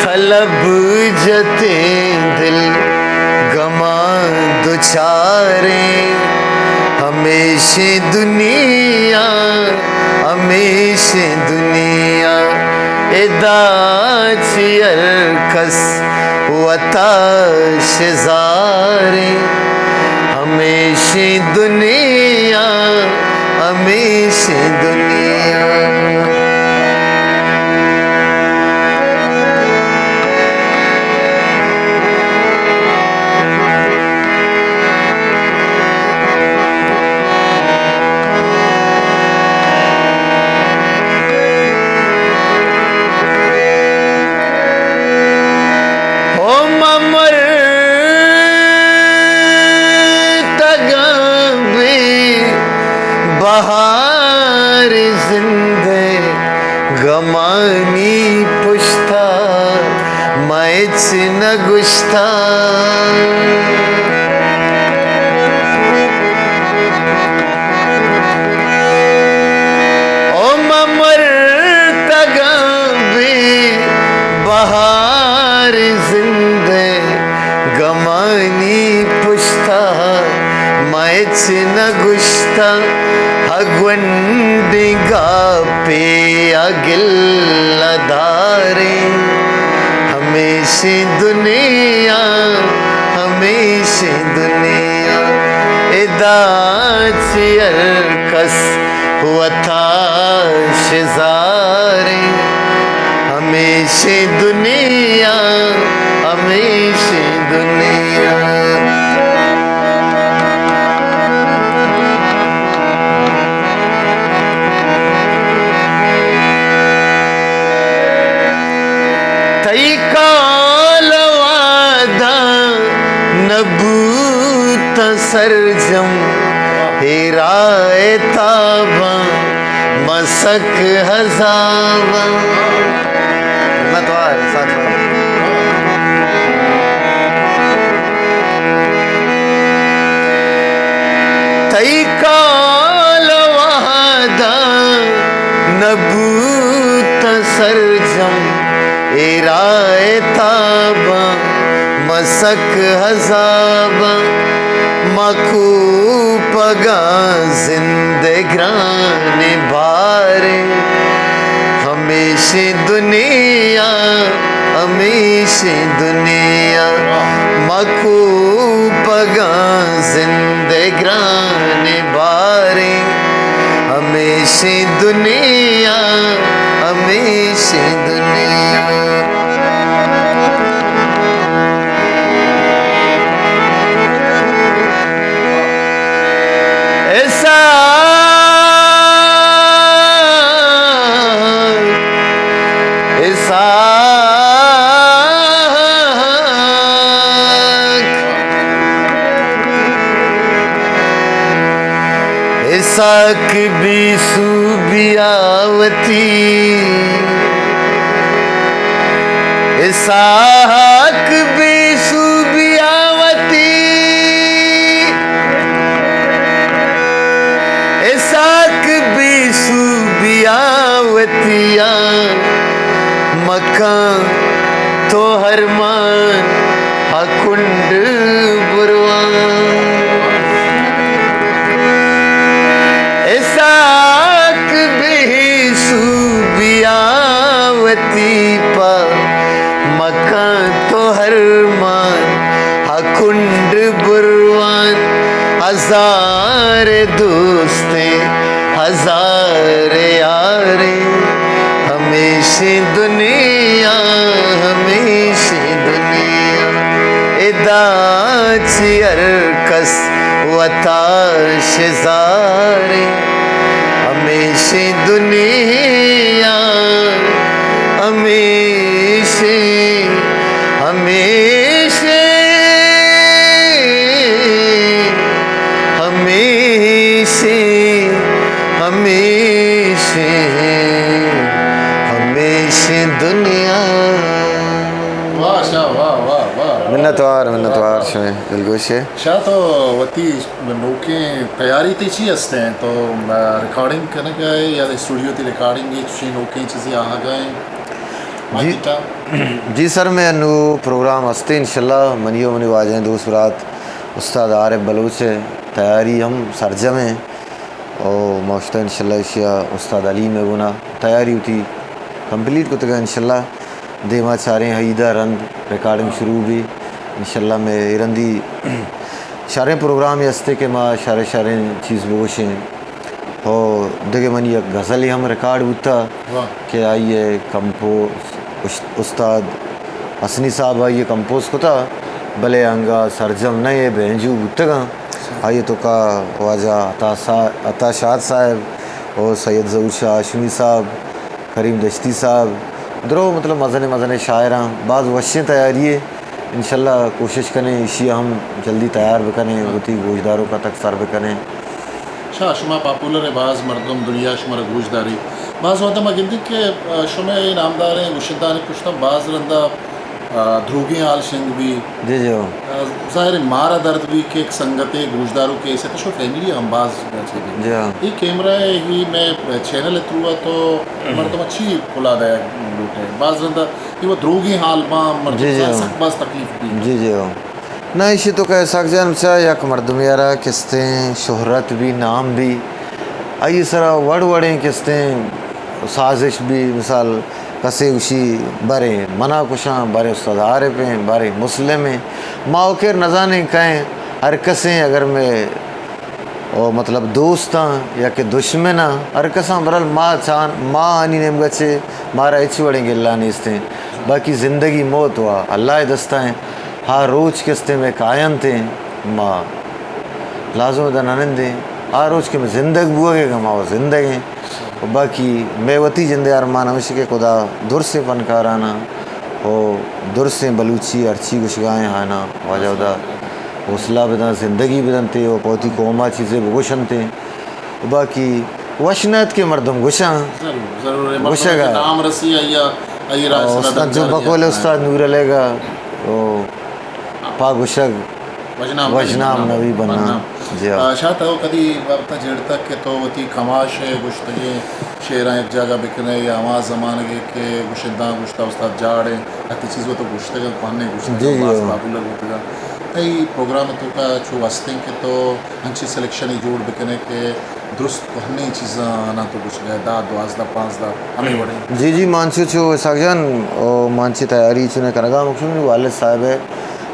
تھل لب جتیں دل گماں دچاریں، ہمیشیں دنیا، ہمیشیں دنیا، ادا چہ ہر کس وتا شزاریں، ہمیشیں دنیا، ہمیشیں دنیا۔ او مہ مرتگاں بے بہار زندے گمانی پشتا، مہ ہچ نہ گشتا۔ او مہ مرتگاں بے بہار زندے گمانی پشتا، مہ ہچ نہ گشتا۔ ہا گونڈیں گپے ءَ گلہ داریں، ہمیشیں دنیا، ہمیشیں دنیا، ادا چہ ہر کس وتا شزاریں، ہمیشیں دنیا، ہمیشیں دنیا۔ تئی کال وعدہ نہ بوت سرجم، ہیرا ءِ تاباں مسک ہزاباں۔ ہمت وار، ساتھ وار۔ تئی کال وعدہ نہ بوت سرجم، ہیرا ءِ تاباں مسک ہزاباں۔ مہ کوپگاں زند ءِ گرانیں باریں، ہمیشیں دنیا، ہمیشیں دنیا، مہ کوپگاں زند ءِ گرانیں باریں، ہمیشیں دنیا، ہمیشیں دنیا۔ اسحاق، اسحاق، اسحاق بے سو بیا وتی، اسحاق بے سو بیا وتی، اسحاق بے سو بیا وتی، مکن تو ہرمان ءَ کنڈ بروان۔ اسحاق بے سو بیا وتی، پہ مکن تو ہرمان ءَ کنڈ بروان۔ ہزار دوستیں، ہزار یاریں، ہمیشیں دنیا، ہمیشیں دنیا، ادا چہ ہر کس وتا شزاریں، ہمیشیں دنیا، ہمیشیں، ہمیشیں، ہمیشیں، ہمیشیں، ہمیشیں دنیا۔ واہ شاہ، واہ، واہ، واہ۔ منتوار، منتوار شمئے دلگوش ءِ۔ شاہ تو وتی نوکیں تیاری تئی چی ہست ایں؟ تو، آ، ریکارڈنگ کنگ ءَ ئے یا اسٹوڈیو تئی ریکارڈنگ ءَ چی نوکیں چیزے آہگ ءَ ایں؟ جی۔ جی سر، مئے انو پروگرام ہستے انشاءاللہ، منی و منی واجہیں دوست برات استاد عارف بلوچ ءِ تیاری ہم سرجم ایں۔ او ما گوشتہ انشاءاللہ ایشی ءَ استاد علیم ءِ گونا تیاری وتی کمپلیٹ کتگا۔ انشاءاللہ دیما چاریں عید ءَ رند ریکارڈنگ شروع بی۔ انشاءاللہ مئے اے رندی شریں پروگرامے ہستے کہ ما شریں شریں چیز بگوشیں۔ او دگہ منی یک غزلے ہم ریکارڈ بوتا۔ واہ۔ کہ آئی ءِ کمپوز است-، استاد حسنی صاحب آئی ءَ کمپوز کتا، بلے انگا سرجم نہ ایں، بینجو بوتگاں۔ آئی ءِ توکا واجہ عطا سا-، عطا شاد صاحب اور سید ظہور شاہ ہاشمی صاحب، کریم دشتی صاحب، درو مطلب مزنیں مزنیں شاعراں، باز وشیں تیاری ایں۔ انشاءاللہ کوشش کنیں ایشی ءَ ہم جلدی تیار بکنیں، وتی گوشداروکاں تک سر بکنیں۔ شاہ، شما پاپولر ئے، باز مردم دنیا شمارا گوش داری۔ باز وھد ما گندیں کہ، آ، شمئے اے نامداریں گشندہانی پشتا باز رندا، آ، دروگیں حال شنگ بی۔ جی، جی، ہو۔ آ، ظاہر ایں مارا درد بی کہ یک سنگتے گوشداروکے حیثیت شو فیملی ہم باز اچھی بی۔ جی، ہاں۔ اے کیمرہ ءِ ہی مئے چینل ءِ تھرو ءَ تو مردم اچھی کلا دئیگ لوٹے۔ باز رندا اے وہ دروگیں حال باں، مردم جی، جی، ہو۔ سک باز تکلیف بی۔ جی، جی، ہو۔ نہ، ایشی توکا اسحاق جان، چا یک مردمے ءَ را کستیں شہرت بی، نام بی، آئی سرا وڑ وڑیں کستیں سازش بی، مثال کسے گوشی برے منا کشاں، برے استاد عارف ایں، برے مسلم ایں، ما و کر نزانیں کئے ایں، ہر کسیں اگر مئے او مطلب دوستاں یا کہ دشمناں، ہر کساں برال ما چان، ما آنی نیمگا چے مارا ہچ وڑیں گلہ نیستیں۔ باقی زندگی موت وا اللہ ءِ دستا ایں۔ ہا روچ کستیں مئے کاینت ایں، ما لازم ادا نہ نندیں۔ ہا روچ کہ مئے زندگ بوگے گا ما و زندگ ایں۔ و باقی مئے وتی جندے ارمان ہمیش کہ خدا درسیں فنکاراناں و درسیں بلوچی ہرچی گوشگا ایں آناں واجہ خدا حوصلہ بدنت، زندگی بدنت و پہ وتی قوما چیزے بگوشنت۔ و باقی وش نہ ات کہ مردم گوشاں۔ ضرور، ضرور۔ اے مردم گوشگا۔ نام رسی آئی ءَ، آئی ءَ را او استاد جو بقول استاد نور علی گا، او پا گوشگ وژنام وژنام نوی بناں۔ بناں۔ جی ہاں۔ آ، شاہ تو کدی بابت جیڑتگ کہ تو وتی کماش ءِ گوشتگیں شعراں یک جاگہ بکنئے یا ہما زمانگے کہ گشنداں گوشتہ استاد جاڑ ءِ، ہتی چیز وت تو گوشتگ، کوہنیں گوشتگ، جی، جی، باز ہاں۔ پاپولر بوتگ۔ تئی پروگرام توکا چو ہستیں کہ تو انچیں سلیکشنے جوڑ بکنئے کہ درست کوہنیں چیزاں آناں تو گوشگئے، دہ، دوازدہ، پانزدہ، ہمے وڑیں۔ جی، جی، ما انچو چو اسحاق جان، او ما انچیں تیاری چو نہ کنگا، مکشم والد صاحب ءِ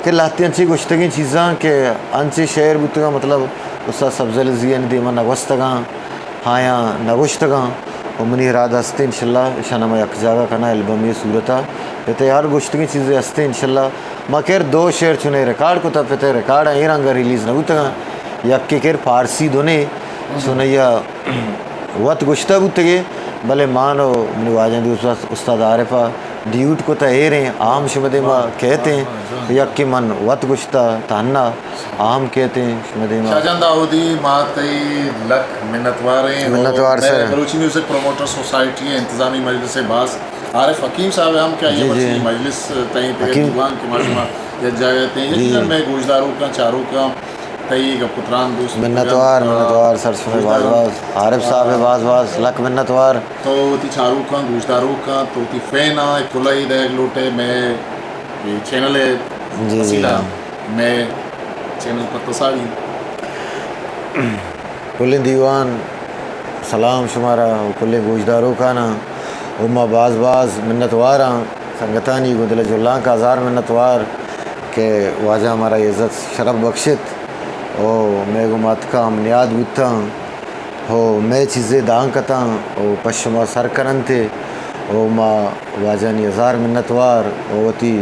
کہ لہتیں انچیں گوشتگیں چیزاں کہ انچیں شعر بوتگاں، مطلب استاد سبز علی زیانی دیما نہ گوستگاں، آیاں نہ گوشتگاں، و منی ارادہ است انشاءاللہ اشاں ما یک جاگہ کناں البمی صورتا، پہ تئی ہر گوشتگیں چیزے ہستیں انشاءاللہ۔ ما کر دو شعر چنے ریکارڈ کتا، پہ تئی ریکارڈ اے رنگا ریلیز نہ بوتگاں، یکے کر فارسی دنے چنیا وت گوشتہ بوتگے، بلے مان و منی واجہ دوست استاد عارف ءَ ڈیوٹ کتہ ایریں، آ ہم شمئے دیما کہتیں، یکے من وت گوشتہ تہنا، آ ہم کہتیں شمئے دیما۔ شاہ جان داؤدی، ما تئی لک منتواریں۔ منتوار مئے سر۔ بلوچی میوزک پروموٹر سوسائٹی ءِ انتظامی مجلس ءِ باز عارف حکیم صاحب ہم کہ آئی جی، جی۔ مجلس تئیں دیوان کہ ما شما یک جاگہ تئیں، جی، جی۔ مئے گوشداروکاں، چاروکاں، تئی گپ و تران دوست منتوار، بوتگاں۔ منتوار سر شمئے باز باز۔ عارف صاحب ءِ باز باز لک منتوار۔ تو وتی چاروکاں، گوشداروکاں، تو وتی فیناں کلہی دئیگ لوٹئے مئے اے چینل ءِ جی، جی، وسیلہ، ہاں۔ مئے چینل پر تو ساڑی۔ کلیں دیوان سلام شمارا و کلیں گوشداروکاناں و ما باز باز منتواراں۔ سنگتانی گوں دل ءِ جھلانک ءَ ہزار منتوار کہ واجہ مارا عزت شرف بخشت و مئے گوما اتکاں، ہم نیاد بوتاں و مئے چیزے دانک اتاں و پہ شما سر کننت و ما واجہانی ہزار منتوار و وتی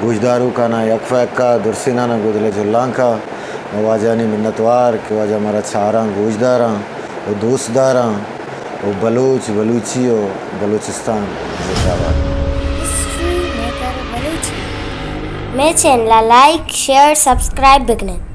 گوشداروکاناں یک پہ یکا درسیناناں گوں دل ءِ جھلانک ءَ ما واجہانی منتوار کہ واجہ مارا چاراں، گوشداراں و دوست داراں و بلوچ، بلوچی و بلوچستان زندہ باد۔ History maker Balochi. مئے چینل ءَ لائک، شیئر، سبسکرائب بکنیں۔